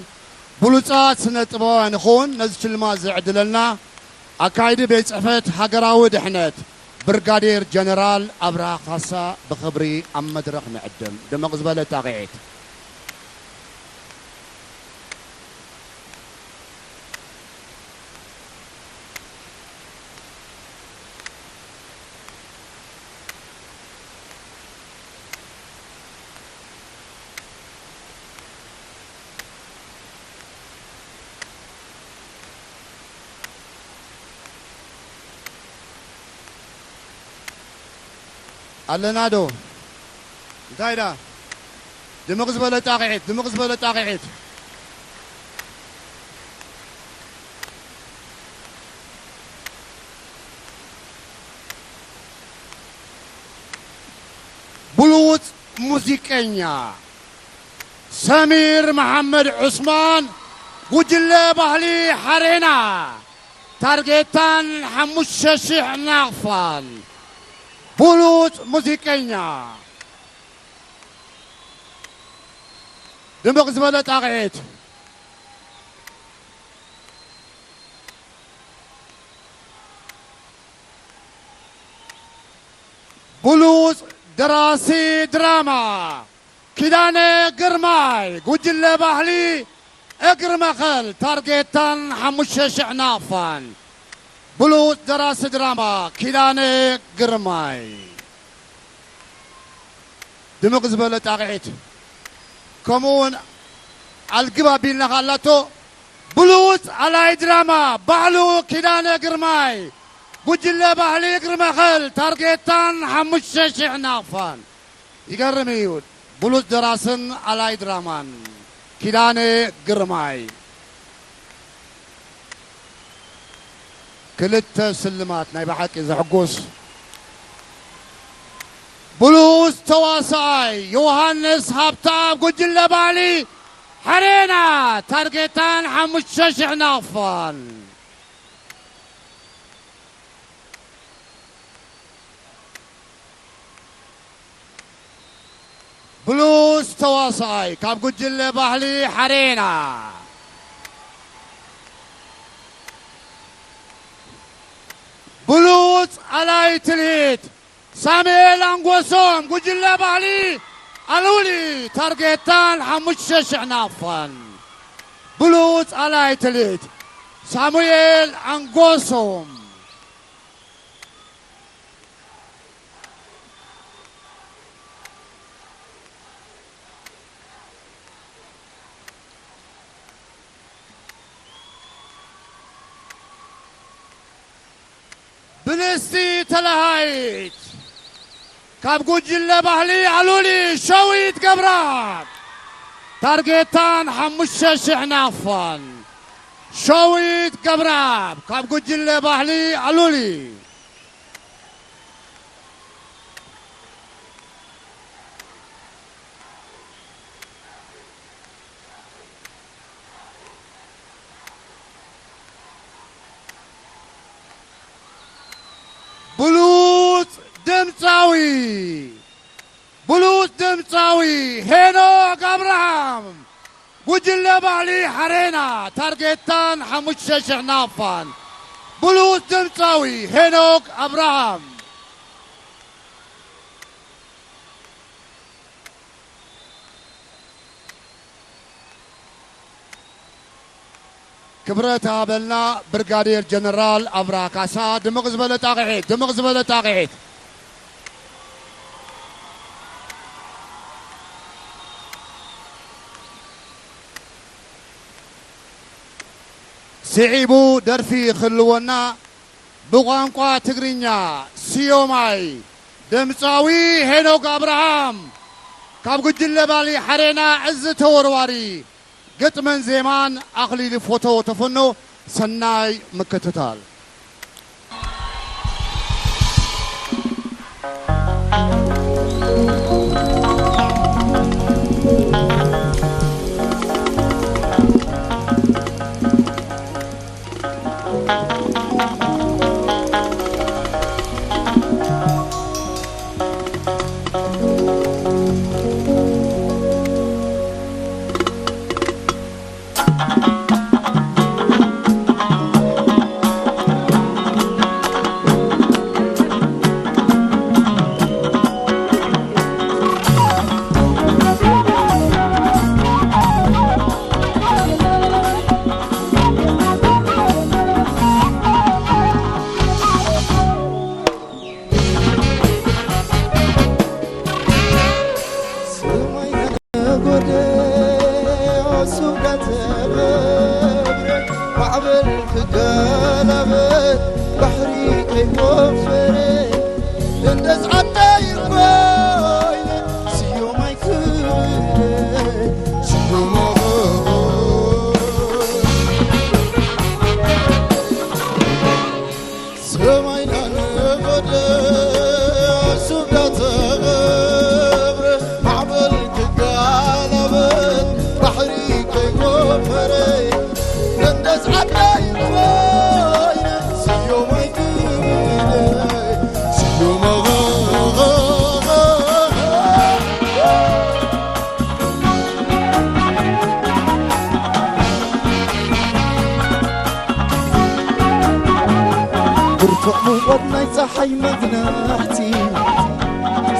ብሉጻት ስነ ጥበባውያን ይኸውን። ነዚ ሽልማት ዘዕድለልና ኣካይዲ ቤት ጽሕፈት ሃገራዊ ድሕነት ብርጋዴር ጀነራል ኣብርሃ ካሳ ብኽብሪ ኣብ መድረኽ ንዕድም። ድምቕ ዝበለ ጣቕዒት። ኣለና ዶ? እንታይ ዳ? ድምቕ ዝበለ ጣቕዒት፣ ድምቕ ዝበለ ጣቕዒት። ብሉጽ ሙዚቀኛ ሰሚር መሓመድ ዑስማን፣ ጉጅለ ባህሊ ሓሬና፣ ታርጌታን ሓሙሽተ ሽሕ ናቕፋን። ብሉጽ ሙዚቀኛ። ድምቕ ዝበለ ጣቕዒት። ብሉጽ ደራሲ ድራማ ኪዳነ ግርማይ፣ ጉጅለ ባህሊ እግሪ መኸል፣ ታርጌታን ሓሙሽተ ሽሕ ናቕፋን። ብሉጽ ደራሲ ድራማ ኪዳነ ግርማይ። ድምቕ ዝበለ ጣቕዒት። ከምኡ እውን ኣልግብ ኣቢልና ካላቶ ብሉጽ ኣላይ ድራማ ባዕሉ ኪዳነ ግርማይ፣ ጉጅለ ባህሊ እግሪ መኸል፣ ታርጌታን ሓሙሽተ ሽሕ ናቕፋን። ይገርም እዩ። ብሉጽ ደራስን ኣላይ ድራማን ኪዳነ ግርማይ። ክልተ ስልማት ናይ ብሓቂ ዘሕጉስ። ብሉጽ ተዋሳኣይ ዮሃንስ ሃብተኣብ፣ ጉጅለ ባህሊ ሓሬና፣ ታርጌታን ሓሙሽተ ሽሕ ናቕፋን። ብሉጽ ተዋሳኣይ ካብ ጉጅለ ባህሊ ሓሬና። ብሉጽ ኣላይ ትልሂት ሳሙኤል ኣንጎሶም፣ ጉጅለ ባህሊ ኣልውሊ፣ ታርጌታን ሓሙሽተ ሽሕ ናቕፋን። ብሉጽ ኣላይ ትልሂት ሳሙኤል ኣንጎሶም። እስቲ ተለሃይት ካብ ጉጅለ ባህሊ ኣሉሊ ሸዊት ገብረኣብ ታርጌታን ሓሙሽተ ሽሕ ናቕፋን። ሸዊት ገብረኣብ ካብ ጉጅለ ባህሊ ኣሉሊ። ብሉጽ ድምጻዊ፣ ብሉጽ ድምጻዊ ሄኖክ ኣብርሃም፣ ጉጅለ ባህሊ ሓሬና፣ ታርጌታን ሓሙሽተ ሽሕ ናቕፋን። ብሉጽ ድምጻዊ ሄኖክ ኣብርሃም። ክብረት ሃበልና ብርጋዴር ጀነራል ኣብርሃ ካሳ። ድምቕ ዝበለ ጣቕዒት፣ ድምቕ ዝበለ ጣቕዒት። ስዒቡ ደርፊ ክህልወና ብቋንቋ ትግርኛ ስዮማይ ድምፃዊ ሄኖክ ኣብርሃም ካብ ጉጅለ ባህሊ ሓሬና፣ እዚ ተወርዋሪ ግጥምን ዜማን ኣኽሊሉ ፎቶ ተፈኖ። ሰናይ ምክትታል። ሰማይ ነጎደ፣ ሱብ ዳተረብረ፣ ማዕበል ክገላበጥ፣ ባሕሪ ከይወፈረ፣ ደንደስ ዓደይ ኮይነ፣ ስዮማይ ክብለ፣ ስዮማይ ሰማይ ናነጎደ፣ ሱብ ዳተገብረ፣ ማዕበል ክጋላበጥ፣ ባሕሪ ከይጎፈረ፣ ደንደስ ዓደይ ኮይነ፣ ስዮማይ ክብለ፣ ስዮማይ ብርቱዕ ሙቐት ናይ ጸሓይ መግናሕቲ፣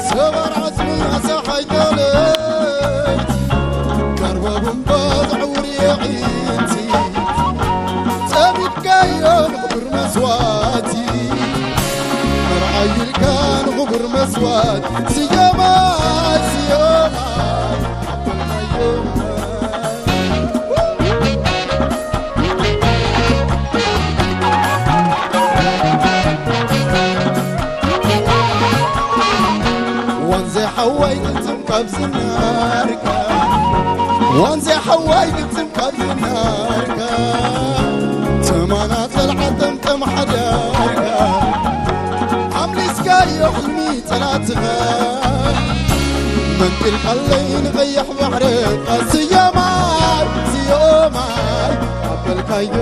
ሰባር ዓጽምና ጸሓይ ጠለይቲ፣ ቀርበብ እምባ ዘዕውር የዒንቲ፣ ጸሚድካዮ ንኽቡር መስዋእቲ፣ መርዓይ ኢልካ ንኽቡር መስዋእቲ፣ ስዮማይ፣ ስዮማይ፣ ኣቦናዮ። ዋንዘ ሓዋይ ግጥም ካብ ዝናርካ፣ ዋንዘ ሓዋይ ግጥም ካብ ዝናርካ፣ ተማና ጸልዓ ጠምጠም ሓዳርካ፣ ኣምሊስካዮ ሕልሚ ጸላትኻ፣ መንጢልካለይ ንቐይሕ ባሕርኻ፣ ስዮማይ፣ ስዮማይ ኣበልካዮ።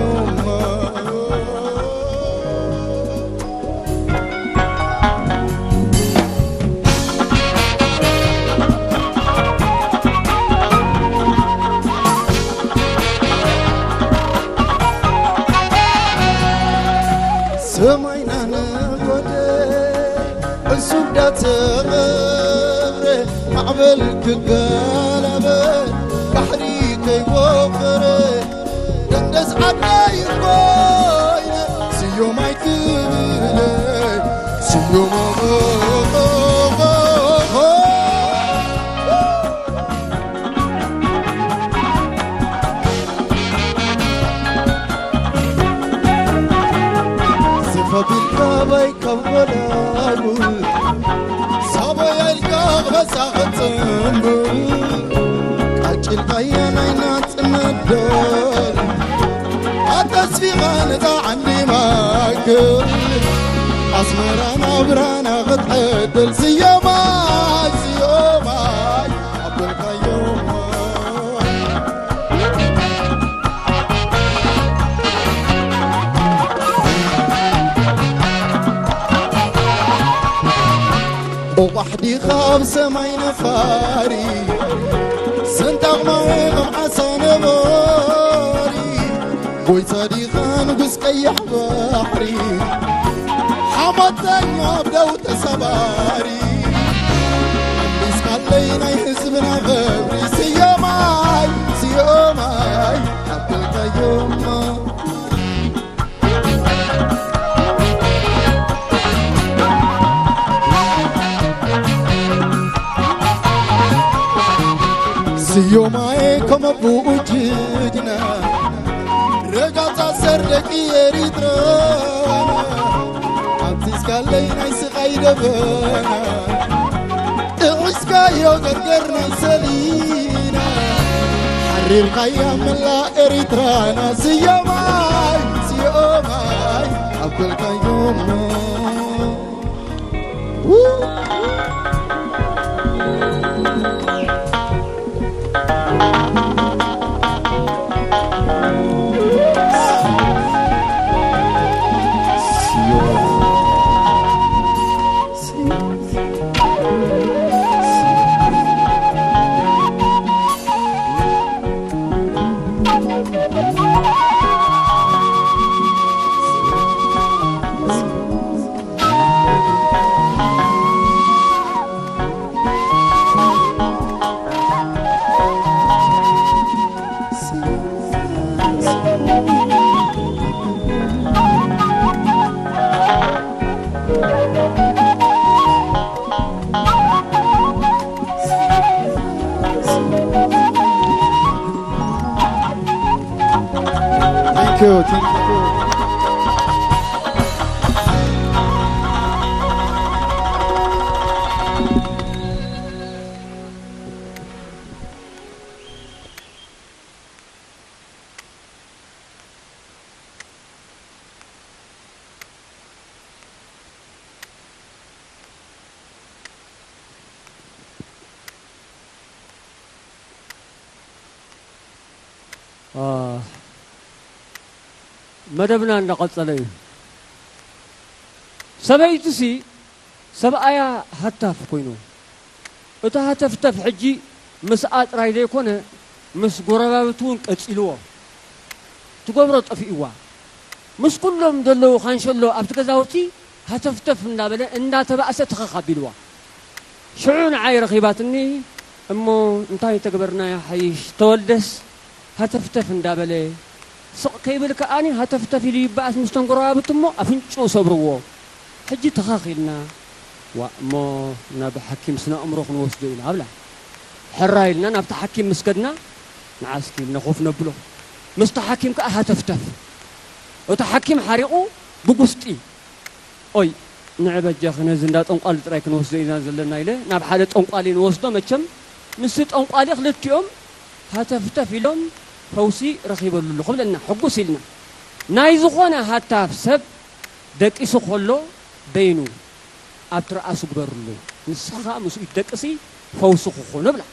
ሰማይና ነጎደ፣ ዕሱብ ዳተቐብረ፣ ማዕበል ክገላበጥ፣ ባሕሪ ከይወፈረ፣ ደንደስ ዓደይ ኮይነ፣ ስዮማይ ክብለይ፣ ስዮማይ። ከቢልካ ባይ ካብ ጎላጉል ሳቦይ ኣልካ ክበሳ ክጽምብል ቃጭልካያ ናይ ናጽነት ዶል ኣተስፊኻ ነታ ዓንዲ ማእከል ኣስመራ ናብራና ክትዕድል ስዮማይ ስዮማይ ኣበልካዮ ቁቋሕ ዲኻ ኣብ ሰማይ ነፋሪ ሰንጣቕ ማይ ከም ዓሳ ነባሪ ጎይታ ዲኻ ንጉስ ቀይሕ ባሕሪ ሓሞተኛ ኣብ ደው ተሰባሪ ኣምቢስካለይ ናይ ህዝብና ኽብሪ ስዮማይ ስዮማይ ኣበልካዮማ ስዮማይ ከም ኣቦኡ ጅግና ረጋጽ ኣሰር ደቂ ኤሪትራ ኣምሲስካለይ ናይ ስቓይ ደበና ጥዒስካዮ ገርገር ናይ ሰሊና ሓሪርካያ መላእ ኤሪትራና ስዮማይ ስዮማይ ኣበልካዮሞ Thank you, thank you. መደብና እንዳቐጸለ እዩ። ሰበይትሲ ሰብኣያ ሃታፍ ኮይኑ፣ እቲ ሃተፍተፍ ሕጂ ምስኣ ጥራይ ዘይኮነ፣ ምስ ጎረባብቲ እውን ቀጺልዎ። ትገብሮ ጠፊእዋ። ምስ ኩሎም ዘለዉ ካንሸሎ ኣብቲ ገዛውቲ ሃተፍተፍ እንዳበለ፣ እንዳተባእሰ ትኸኽ ኣቢልዋ። ሽዑ ንዓይ ረኺባትኒ፣ እሞ እንታይ ተግበርና ይሓይሽ? ተወልደስ ሃተፍተፍ እንዳበለ፣ ስቕ ከይብል ከኣኒ ሃተፍተፍ ኢሉ ይበኣስ ምስቶም ጎረባብቲ እሞ ኣፍንጭኡ ሰብርዎ። ሕጂ ተኸኽ ኢልና፣ ዋእ እሞ ናብ ሓኪም ስነ ኣእምሮ ክንወስዶ ኢና ኣብላ። ሕራይ ኢልና ናብቲ ሓኪም ምስ ከድና፣ ንዓ እስኪ ኢልና ኮፍ ነብሎ። ምስቲ ሓኪም ከኣ ሃተፍተፍ። እቲ ሓኪም ሓሪቑ ብጉስጢ። ኦይ ንዕ በጃኺ ነዚ እንዳ ጠንቋሊ ጥራይ ክንወስዶ ኢና ዘለና ኢለ ናብ ሓደ ጠንቋሊ ንወስዶ። መቸም ምስቲ ጠንቋሊ ክልቲኦም ሃተፍተፍ ኢሎም ፈውሲ ረኺበሉ ኣለኹ ብለና ሕጉስ ኢልና። ናይ ዝኾነ ሃታፍ ሰብ ደቂሱ ከሎ በይኑ ኣብ ትርኣሱ ግበርሉ፣ ንስኻ ከኣ ምስኡ ይደቅሲ ፈውሲ ክኾኖ ብላ።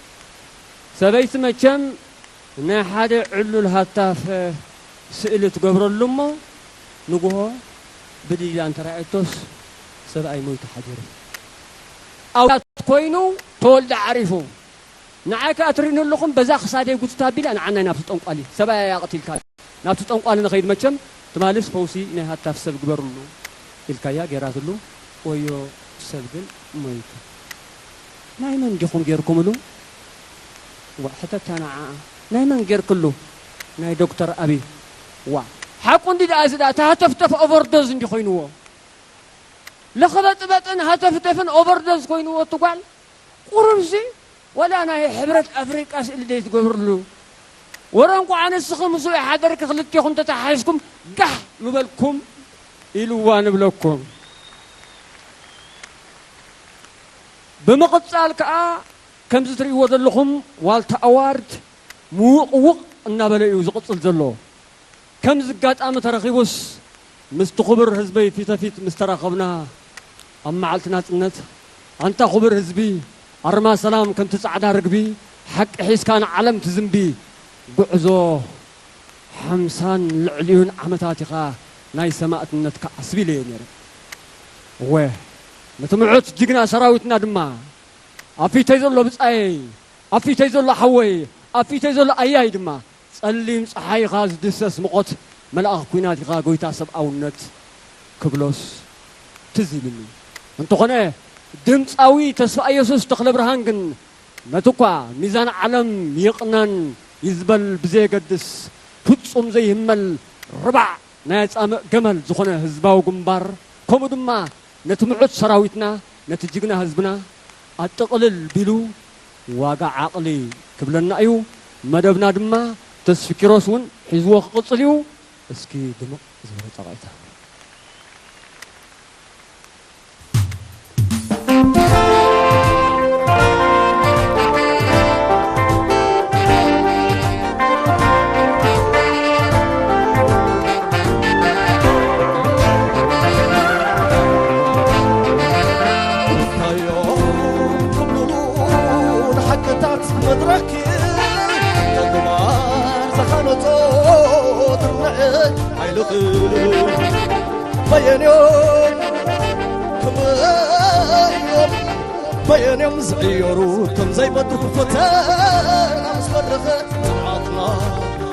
ሰበይቲ መቸም ናይ ሓደ ዕሉል ሃታፍ ስእሊ ትገብረሉ እሞ ንግሆ ብድልድላ እንተራእየቶስ ሰብኣይ ሞይቱ ሓዲሩ። ኣውያት ኮይኑ ተወልደ ዓሪፉ። ንዓይ ከኣ ትርእዩኒ ኣለኹም በዛ ክሳደይ ጉትታ ኣቢላ ንዓናይ ናብቲ ጠንቋሊ ሰብኣይ ኣያ ቀቲልካ ናብቲ ጠንቋሊ ንኸይድ መቸም ትማልስ ፈውሲ ናይ ሃታፍ ሰብ ግበርሉ ኢልካያ ጌራትሉ ወዮ ሰብ ግን ሞይቱ። ናይ መን ዲኹም ጌርኩምሉ? ዋ ሕተታ ንዓኣ ናይ መን ጌርክሉ? ናይ ዶክተር ኣብይ። ዋ ሓቁ እንዲ ደኣ እዚ ደኣ ተሃተፍተፍ ኦቨርዶዝ እንዲ ኮይንዎ ለኽበጥበጥን ሃተፍተፍን ኦቨርዶዝ ኮይንዎ እቲ ጓል። ቁሩብሲ ወላ ናይ ሕብረት ኣፍሪቃ ስእሊ ደይ ትገብርሉ ወረ እንኳዕ ንስኺ ምስኡ ይሓደርኪ ክልቴኹም ተተሓሒዝኩም ጋሕ ምበልኩም። ኢልዋ ንብለኩም። ብምቕጻል ከኣ ከምዚ ትርእይዎ ዘለኹም ዋልታ ኣዋርድ ምውቕውቕ እናበለ እዩ ዝቕጽል ዘሎ። ከምዚ ኣጋጣሚ ተረኺቡስ ምስቲ ክቡር ህዝበይ ፊተፊት ምስ ተራኸብና ኣብ መዓልቲ ናጽነት፣ ኣንታ ክቡር ህዝቢ፣ ኣርማ ሰላም ከምቲ ጻዕዳ ርግቢ፣ ሓቂ ሒዝካ ንዓለም ትዝንቢ፣ ጉዕዞ ሓምሳን ልዕሊኡን ዓመታት ኢኻ ናይ ሰማእትነትካ ዓስቢ ኢለዮ ነይረ። እወ፣ ነቲ ምዑት ጅግና ሰራዊትና ድማ፣ ኣብ ፊተይ ዘሎ ብጻየይ፣ ኣብ ፊተይ ዘሎ ሓወይ፣ ኣብ ፊተይ ዘሎ ኣያይ ድማ፣ ጸሊም ጸሓይ ኢኻ ዝድህሰስ ሙቐት መልኣኽ ኲናት ኢኻ ጎይታ ሰብኣውነት ክብሎስ ትዝ ኢሉኒ። እንተኾነ ድምጻዊ ተስፋ ኢየሱስ ተኽለብርሃን ግን ነቲ እኳ ሚዛን ዓለም ይቕነን ይዝበል ብዘየገድስ ፍጹም ዘይህመል ርባዕ ናይ ኣጻምእ ገመል ዝኾነ ህዝባዊ ግንባር ከምኡ ድማ ነቲ ምዑት ሰራዊትና ነቲ ጅግና ህዝብና ኣጥቕልል ቢሉ ዋጋ ዓቕሊ ክብለና እዩ። መደብና ድማ ተስፊ ኪሮስ እውን ሒዝዎ ክቕጽል እዩ። እስኪ ድምቕ ዝበለ ጸቓይታ። በየን እዮም ዝዕየሩ ከም ዘይበድሩ ፈተና ምስ በረኸ ጽምዓትና፣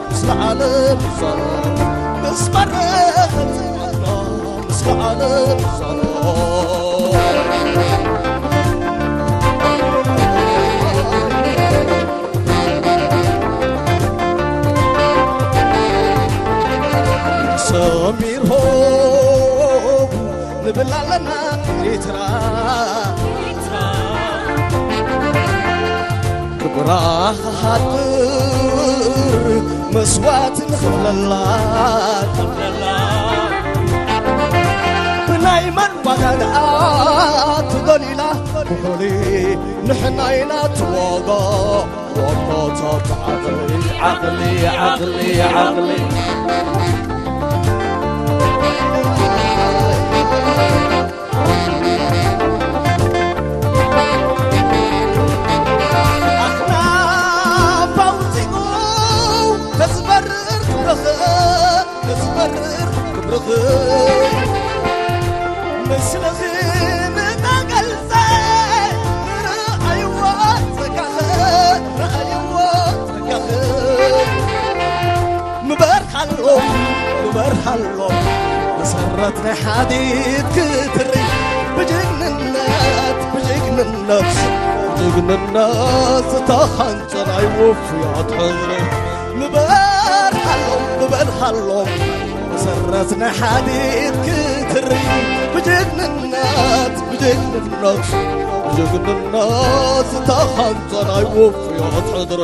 ምስ ለዓለ ምዛና፣ ምስ በረኸ ጽምዓትና፣ ምስ ለዓለ ምዛና። ሰሚርሆ ንብል ኣለና ኤርትራ። ክብራ ክሓጥር መስዋእቲ ንኽፍለላ። ብናይ መን ዋጋ ደኣ ትደልዩላ? ብኹሊ ንሕና ኢና ትዋጋ። ወኮቶ ብዓቕሊ፣ ዓቕሊ፣ ዓቕሊ፣ ዓቕሊ። ኣኽናፍ ኣውጺኡ ተዝበርር ክብርኽ፣ ተዝበርር ክብርኽ። ምስልኺ እናገልጸ ንርኣይዎ ጸጋኺ፣ ንርኣይዎ ጸጋኺ። ምበር ሃሎም፣ ምበር ሃሎም፣ መሰረት ናይ ሓዲት ክትሪ። ብጅግንነት፣ ብጅግንነት፣ ብጅግንነት ዝተሃንጸ ናይ ውፉያት ሕድሪ። ምበር ሃሎም፣ ምበር ሃሎም፣ መሰረት ናይ ሓዲት ክትሪ። ብጅግንነት፣ ብጅግንነት፣ ብጅግንነት ዝተሃንጸ ናይ ውፉያት ሕድሪ።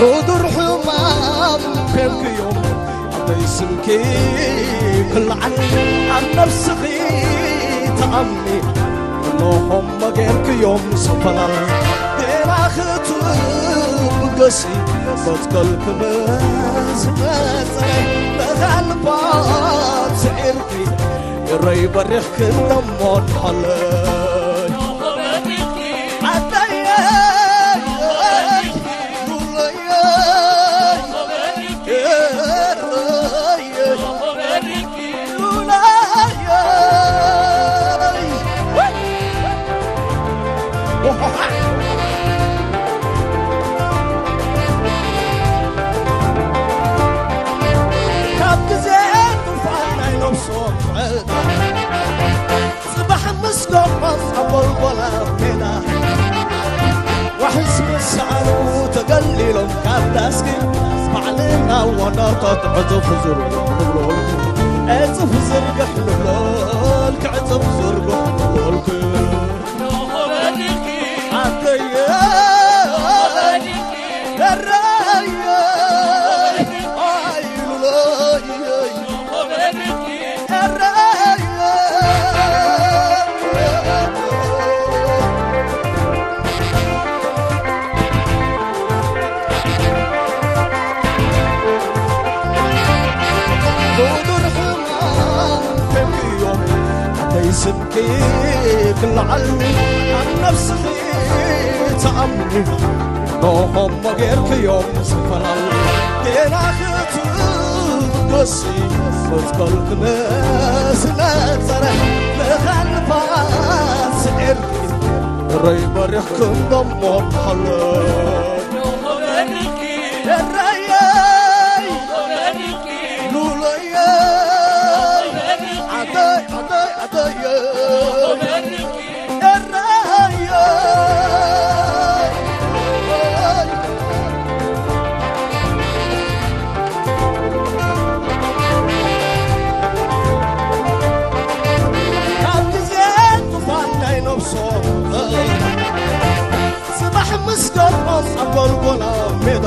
ሕዱር ሕማም ኮንክዮም ኣበይ ስምኪ ክልዓል ኣብ ነብስኺ ተኣምኒ እነሆም መጌርክዮም ሰፈላል ጌና ክትብገሲ መትከልክም ዝመጸ መኻልባት ስዒርኪ እረይ በሪኽክን ደሞ ንሃለይ ዓደየይ ሉለየይ ኤረየይ ሉለየይ። ካብ ግዜ ጡፋን ናይ ነብሶም ዕዳ ጽባሕ ምስ ገቦም ኣብ ጎልጎላ ሜዳ ዋሕስ ምስ ሰዓሩ ተገሊሎም ካብ ዳስኪ ባዕልና ወናታት ዕጽፍ ዝርግሕ ንብለልኩ ዕጽፍ ዝርግሕ ንብለልክ ዕጽፍ ዝርግሕ ንብለልክ ክልዓል ኣብ ነፍስኺ ተኣምኒ፣ ንኸሞ ጌርክዮም ዝፈላል ጌና ክትጎሲ፣ መትከልክነ ስለ ጸረ፣ ለኻልፋ ስዒርኪ፣ ረይ በሪኽክን ደሞ ሃለ። ኤረየይ ሉለየይ ዓደይ ዓደይ ዓደየ ኤረየይ። ካብ ግዜ ጡፋን ናይ ነብሶም ጽባሕ ምስ ገርሞም ኣብ ጎልጎላ ሜዳ፣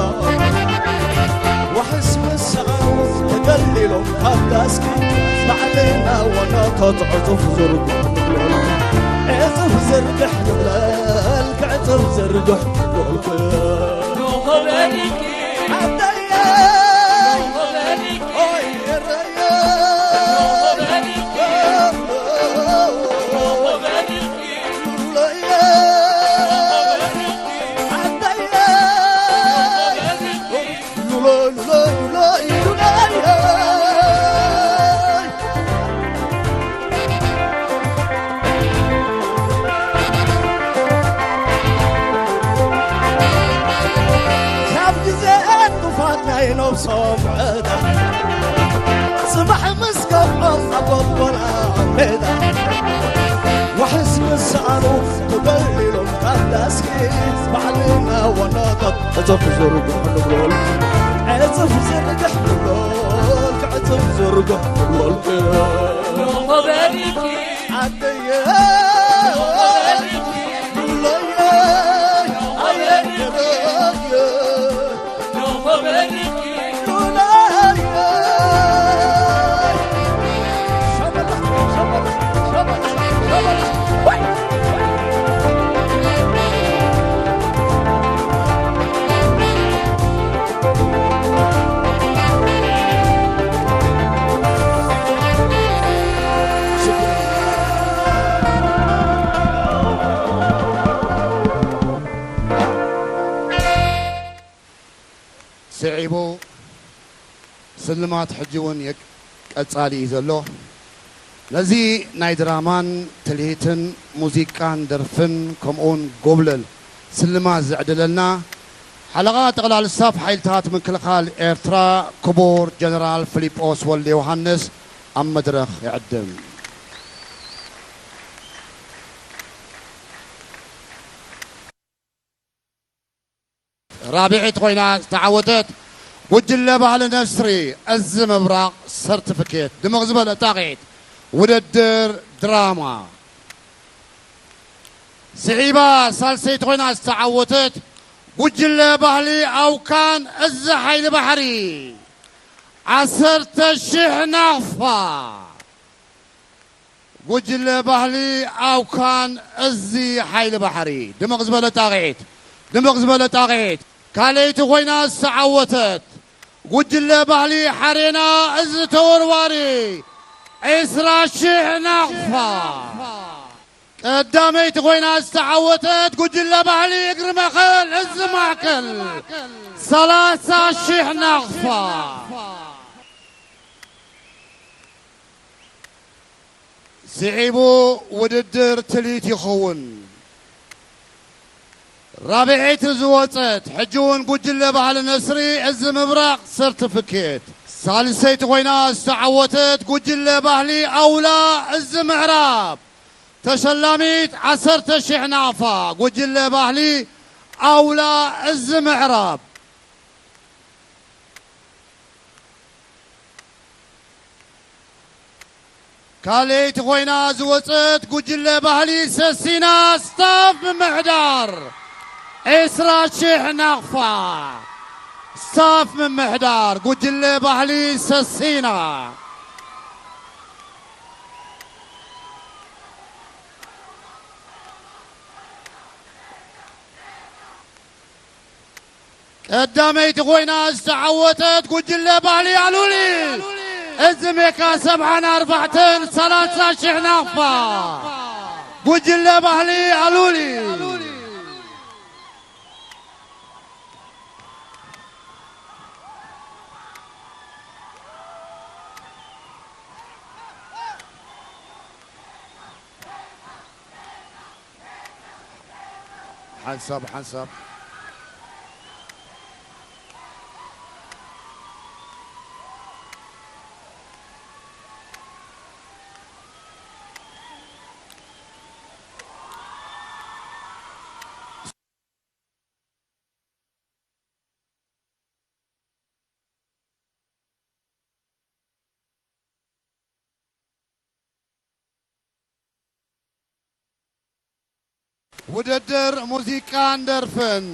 ዋሕስ ምስ ሰኣኑ ተገሊሎም ካብ ዳስኪ፣ ባዕልና ዋናታት ዕጹፍ ዝርግሕ ንብለል፣ ዕጹፍ ዝርግሕ ንብለል፣ ዕጹፍ ዝርግሕ ንብለል። ኣደየይ! ኦይ፣ ኤረየይ! ካብ ግዜ ዕንቅፋት ናይ ነብሶም ዕዳ፣ ጽባሕ ምስ ገብዖም ኣብ ጎልጎላ ሜዳ፣ ዋሕስ ምስ ሰኣኑ ተገሊሎም ካብ ዳስኪ፣ ባዕልና ዋናታት ዕጽፍ ዝርግሕ ንብለል፣ ዕጽፍ ዝርግሕ ንብለል፣ ዕጽፍ ዝርግሕ ንብለል። ዓደየ ስዒቡ ስልማት ሕጂ እውን የቅ-፣ ቀጻሊ እዩ ዘሎ። ነዚ ናይ ድራማን ትልሂትን ሙዚቃን ደርፍን ከምኡውን ጎብለል ስልማት ዘዕደለልና ሓለቓ ጠቕላሊ ስታፍ ሓይልታት ምክልኻል ኤርትራ ክቡር ጀነራል ፊሊጶስ ወልደ ዮሃንስ ኣብ መድረኽ ይዕድም። ራብዐይቲ ኮይና ዝተዓወተት ጉጅለ ባህሊ ነስሪ እዚ ምብራቕ ሰርቲፊኬት ድምቕ ዝበለ ጣቕዒት ውድድር ድራማ። ስዒባ ሳልሰይቲ ኮይና ዝተዓወተት ጉጅለ ባህሊ ኣውካን እዚ ሓይሊ ባሕሪ ዓሰርተ ሽሕ ናቕፋ። ጉጅለ ባህሊ ኣውካን እዚ ሓይሊ ባሕሪ ድምቕ ዝበለ ጣቕዒት፣ ድምቕ ዝበለ ጣቕዒት። ካልኣይቲ ኮይና ዝተዓወተት ጉጅለ ባህሊ ሓሬና እዚ ተወርዋሪ ዕስራ ሽሕ ናቕፋ። ቀዳመይቲ ኮይና ዝተዓወተት ጉጅለ ባህሊ እግሪ መኸል እዚ ማእከል ሰላሳ ሽሕ ናቕፋ። ስዒቡ ውድድር ትልሂት ይኸውን። ራብዐይቲ ዝወጸት ሕጂ እውን ጉጅለ ባህሊ ነስሪ እዚ ምብራቕ ሰርቲፊኬት። ሳልሰይቲ ኮይና ዝተዓወተት ጉጅለ ባህሊ ኣውላ እዚ ምዕራብ ተሸላሚት ዓሰርተ ሽሕ ናቕፋ ጉጅለ ባህሊ ኣውላ እዚ ምዕራብ። ካልኣይቲ ኮይና ዝወጸት ጉጅለ ባህሊ ሰሲና ስታፍ ምምሕዳር ዕስራ ሽሕ ናቕፋ። ስታፍ ምምሕዳር ጉጅለ ባህሊ ሰሲና። ቀዳመይቲ ኮይና ዝተዓወተት ጉጅለ ባህሊ ኣሉሊ እዚ ሜካ ሰብዓን ኣርባዕተን ሰላሳ ሽሕ ናቕፋ። ጉጅለ ባህሊ ኣሉሊ። ሓንሳብ ሓንሳብ። ውድድር ሙዚቃን ደርፍን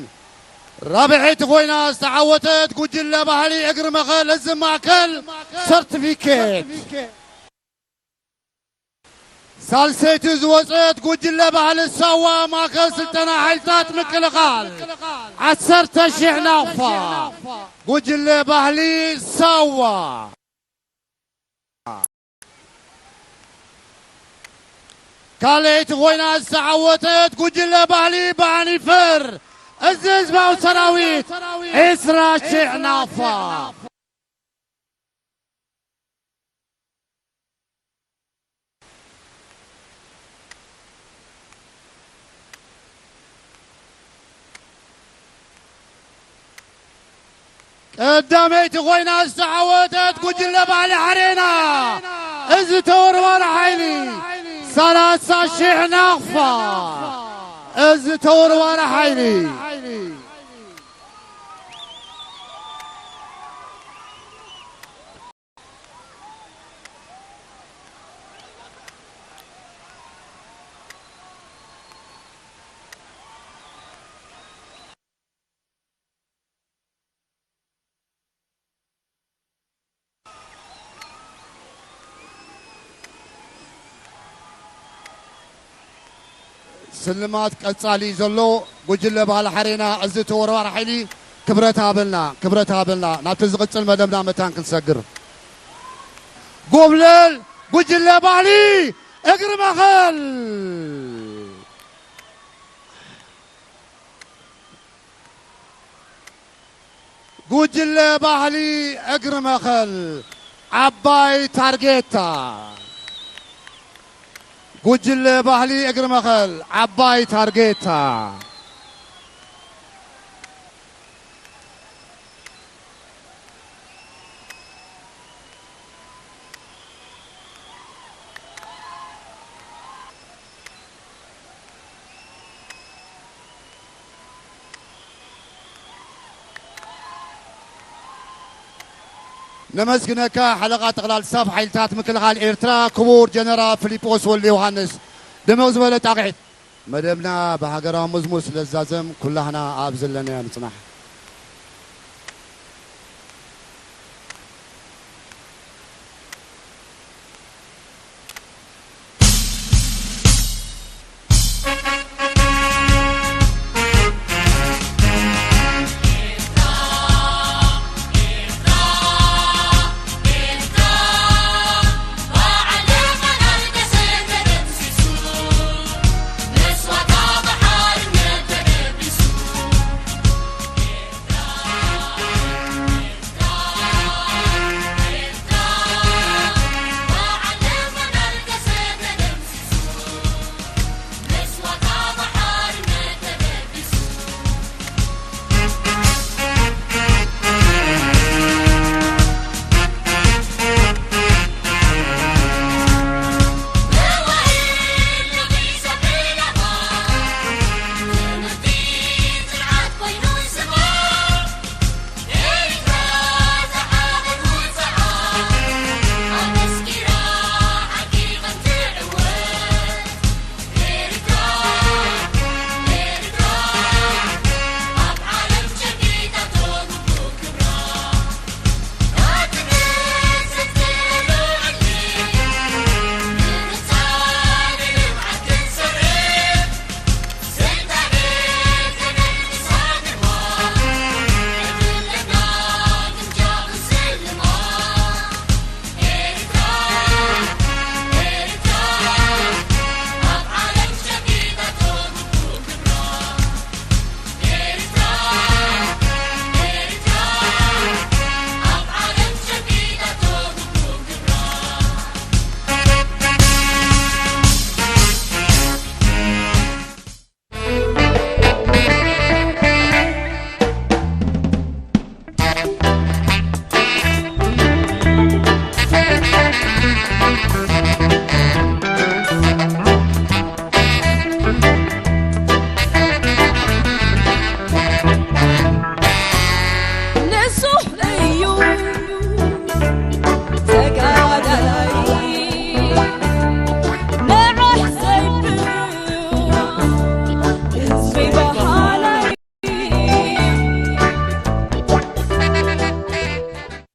ራብዐይቲ ኮይና ዝተዓወተት ጉጅለ ባህሊ እግሪ መኸል እዚ ማእከል ሰርቲፊኬት። ሳልሰይቲ ዝወፀት ጉጅለ ባህሊ ሳዋ ማእከል ስልጠና ሓይልታት ምክልኻል ዓሰርተ ሺሕ ናቕፋ። ጉጅለ ባህሊ ሳዋ። ካልኣይቲ ኮይና ዝተዓወተት ጉጅለ ባህሊ በዓል ይፈር እዚ ህዝባዊ ሰራዊት ዕስራ ሺሕ ናቕፋ። ቀዳመይቲ ኮይና ዝተዓወተት ጉጅለ ባህሊ ሓሬና እዚ ተወርዋሪ ሓይሊ ሰላሳ ሺሕ ናቕፋ። እዚ ተወርዋሪ ሓይሊ። ስልማት ቀጻሊ ዘሎ ጉጅለ ባህሊ ሓሬና እዚ ተወርዋሪ ሓይሊ ክብረት ሃበልና፣ ክብረት ሃበልና። ናብቲ ዝቕጽል መደብና መታን ክንሰግር። ጎብለል ጉጅለ ባህሊ እግሪ መኸል። ጉጅለ ባህሊ እግሪ መኸል ዓባይ ታርጌታ። ጉጅለ ባህሊ እግሪ መኸል ዓባይ ታርጌታ። ነመስግነካ ሓለቓ ጠቕላል ስታፍ ሓይልታት ምክልኻል ኤርትራ ክቡር ጀነራል ፊሊጶስ ወልደ ዮሃንስ። ድምቕ ዝበለ ጣቕዒት። መደብና ብሃገራዊ መዝሙር ስለ ዝዛዘም ኩላህና ኣብ ዘለናዮ ንጽናሕ።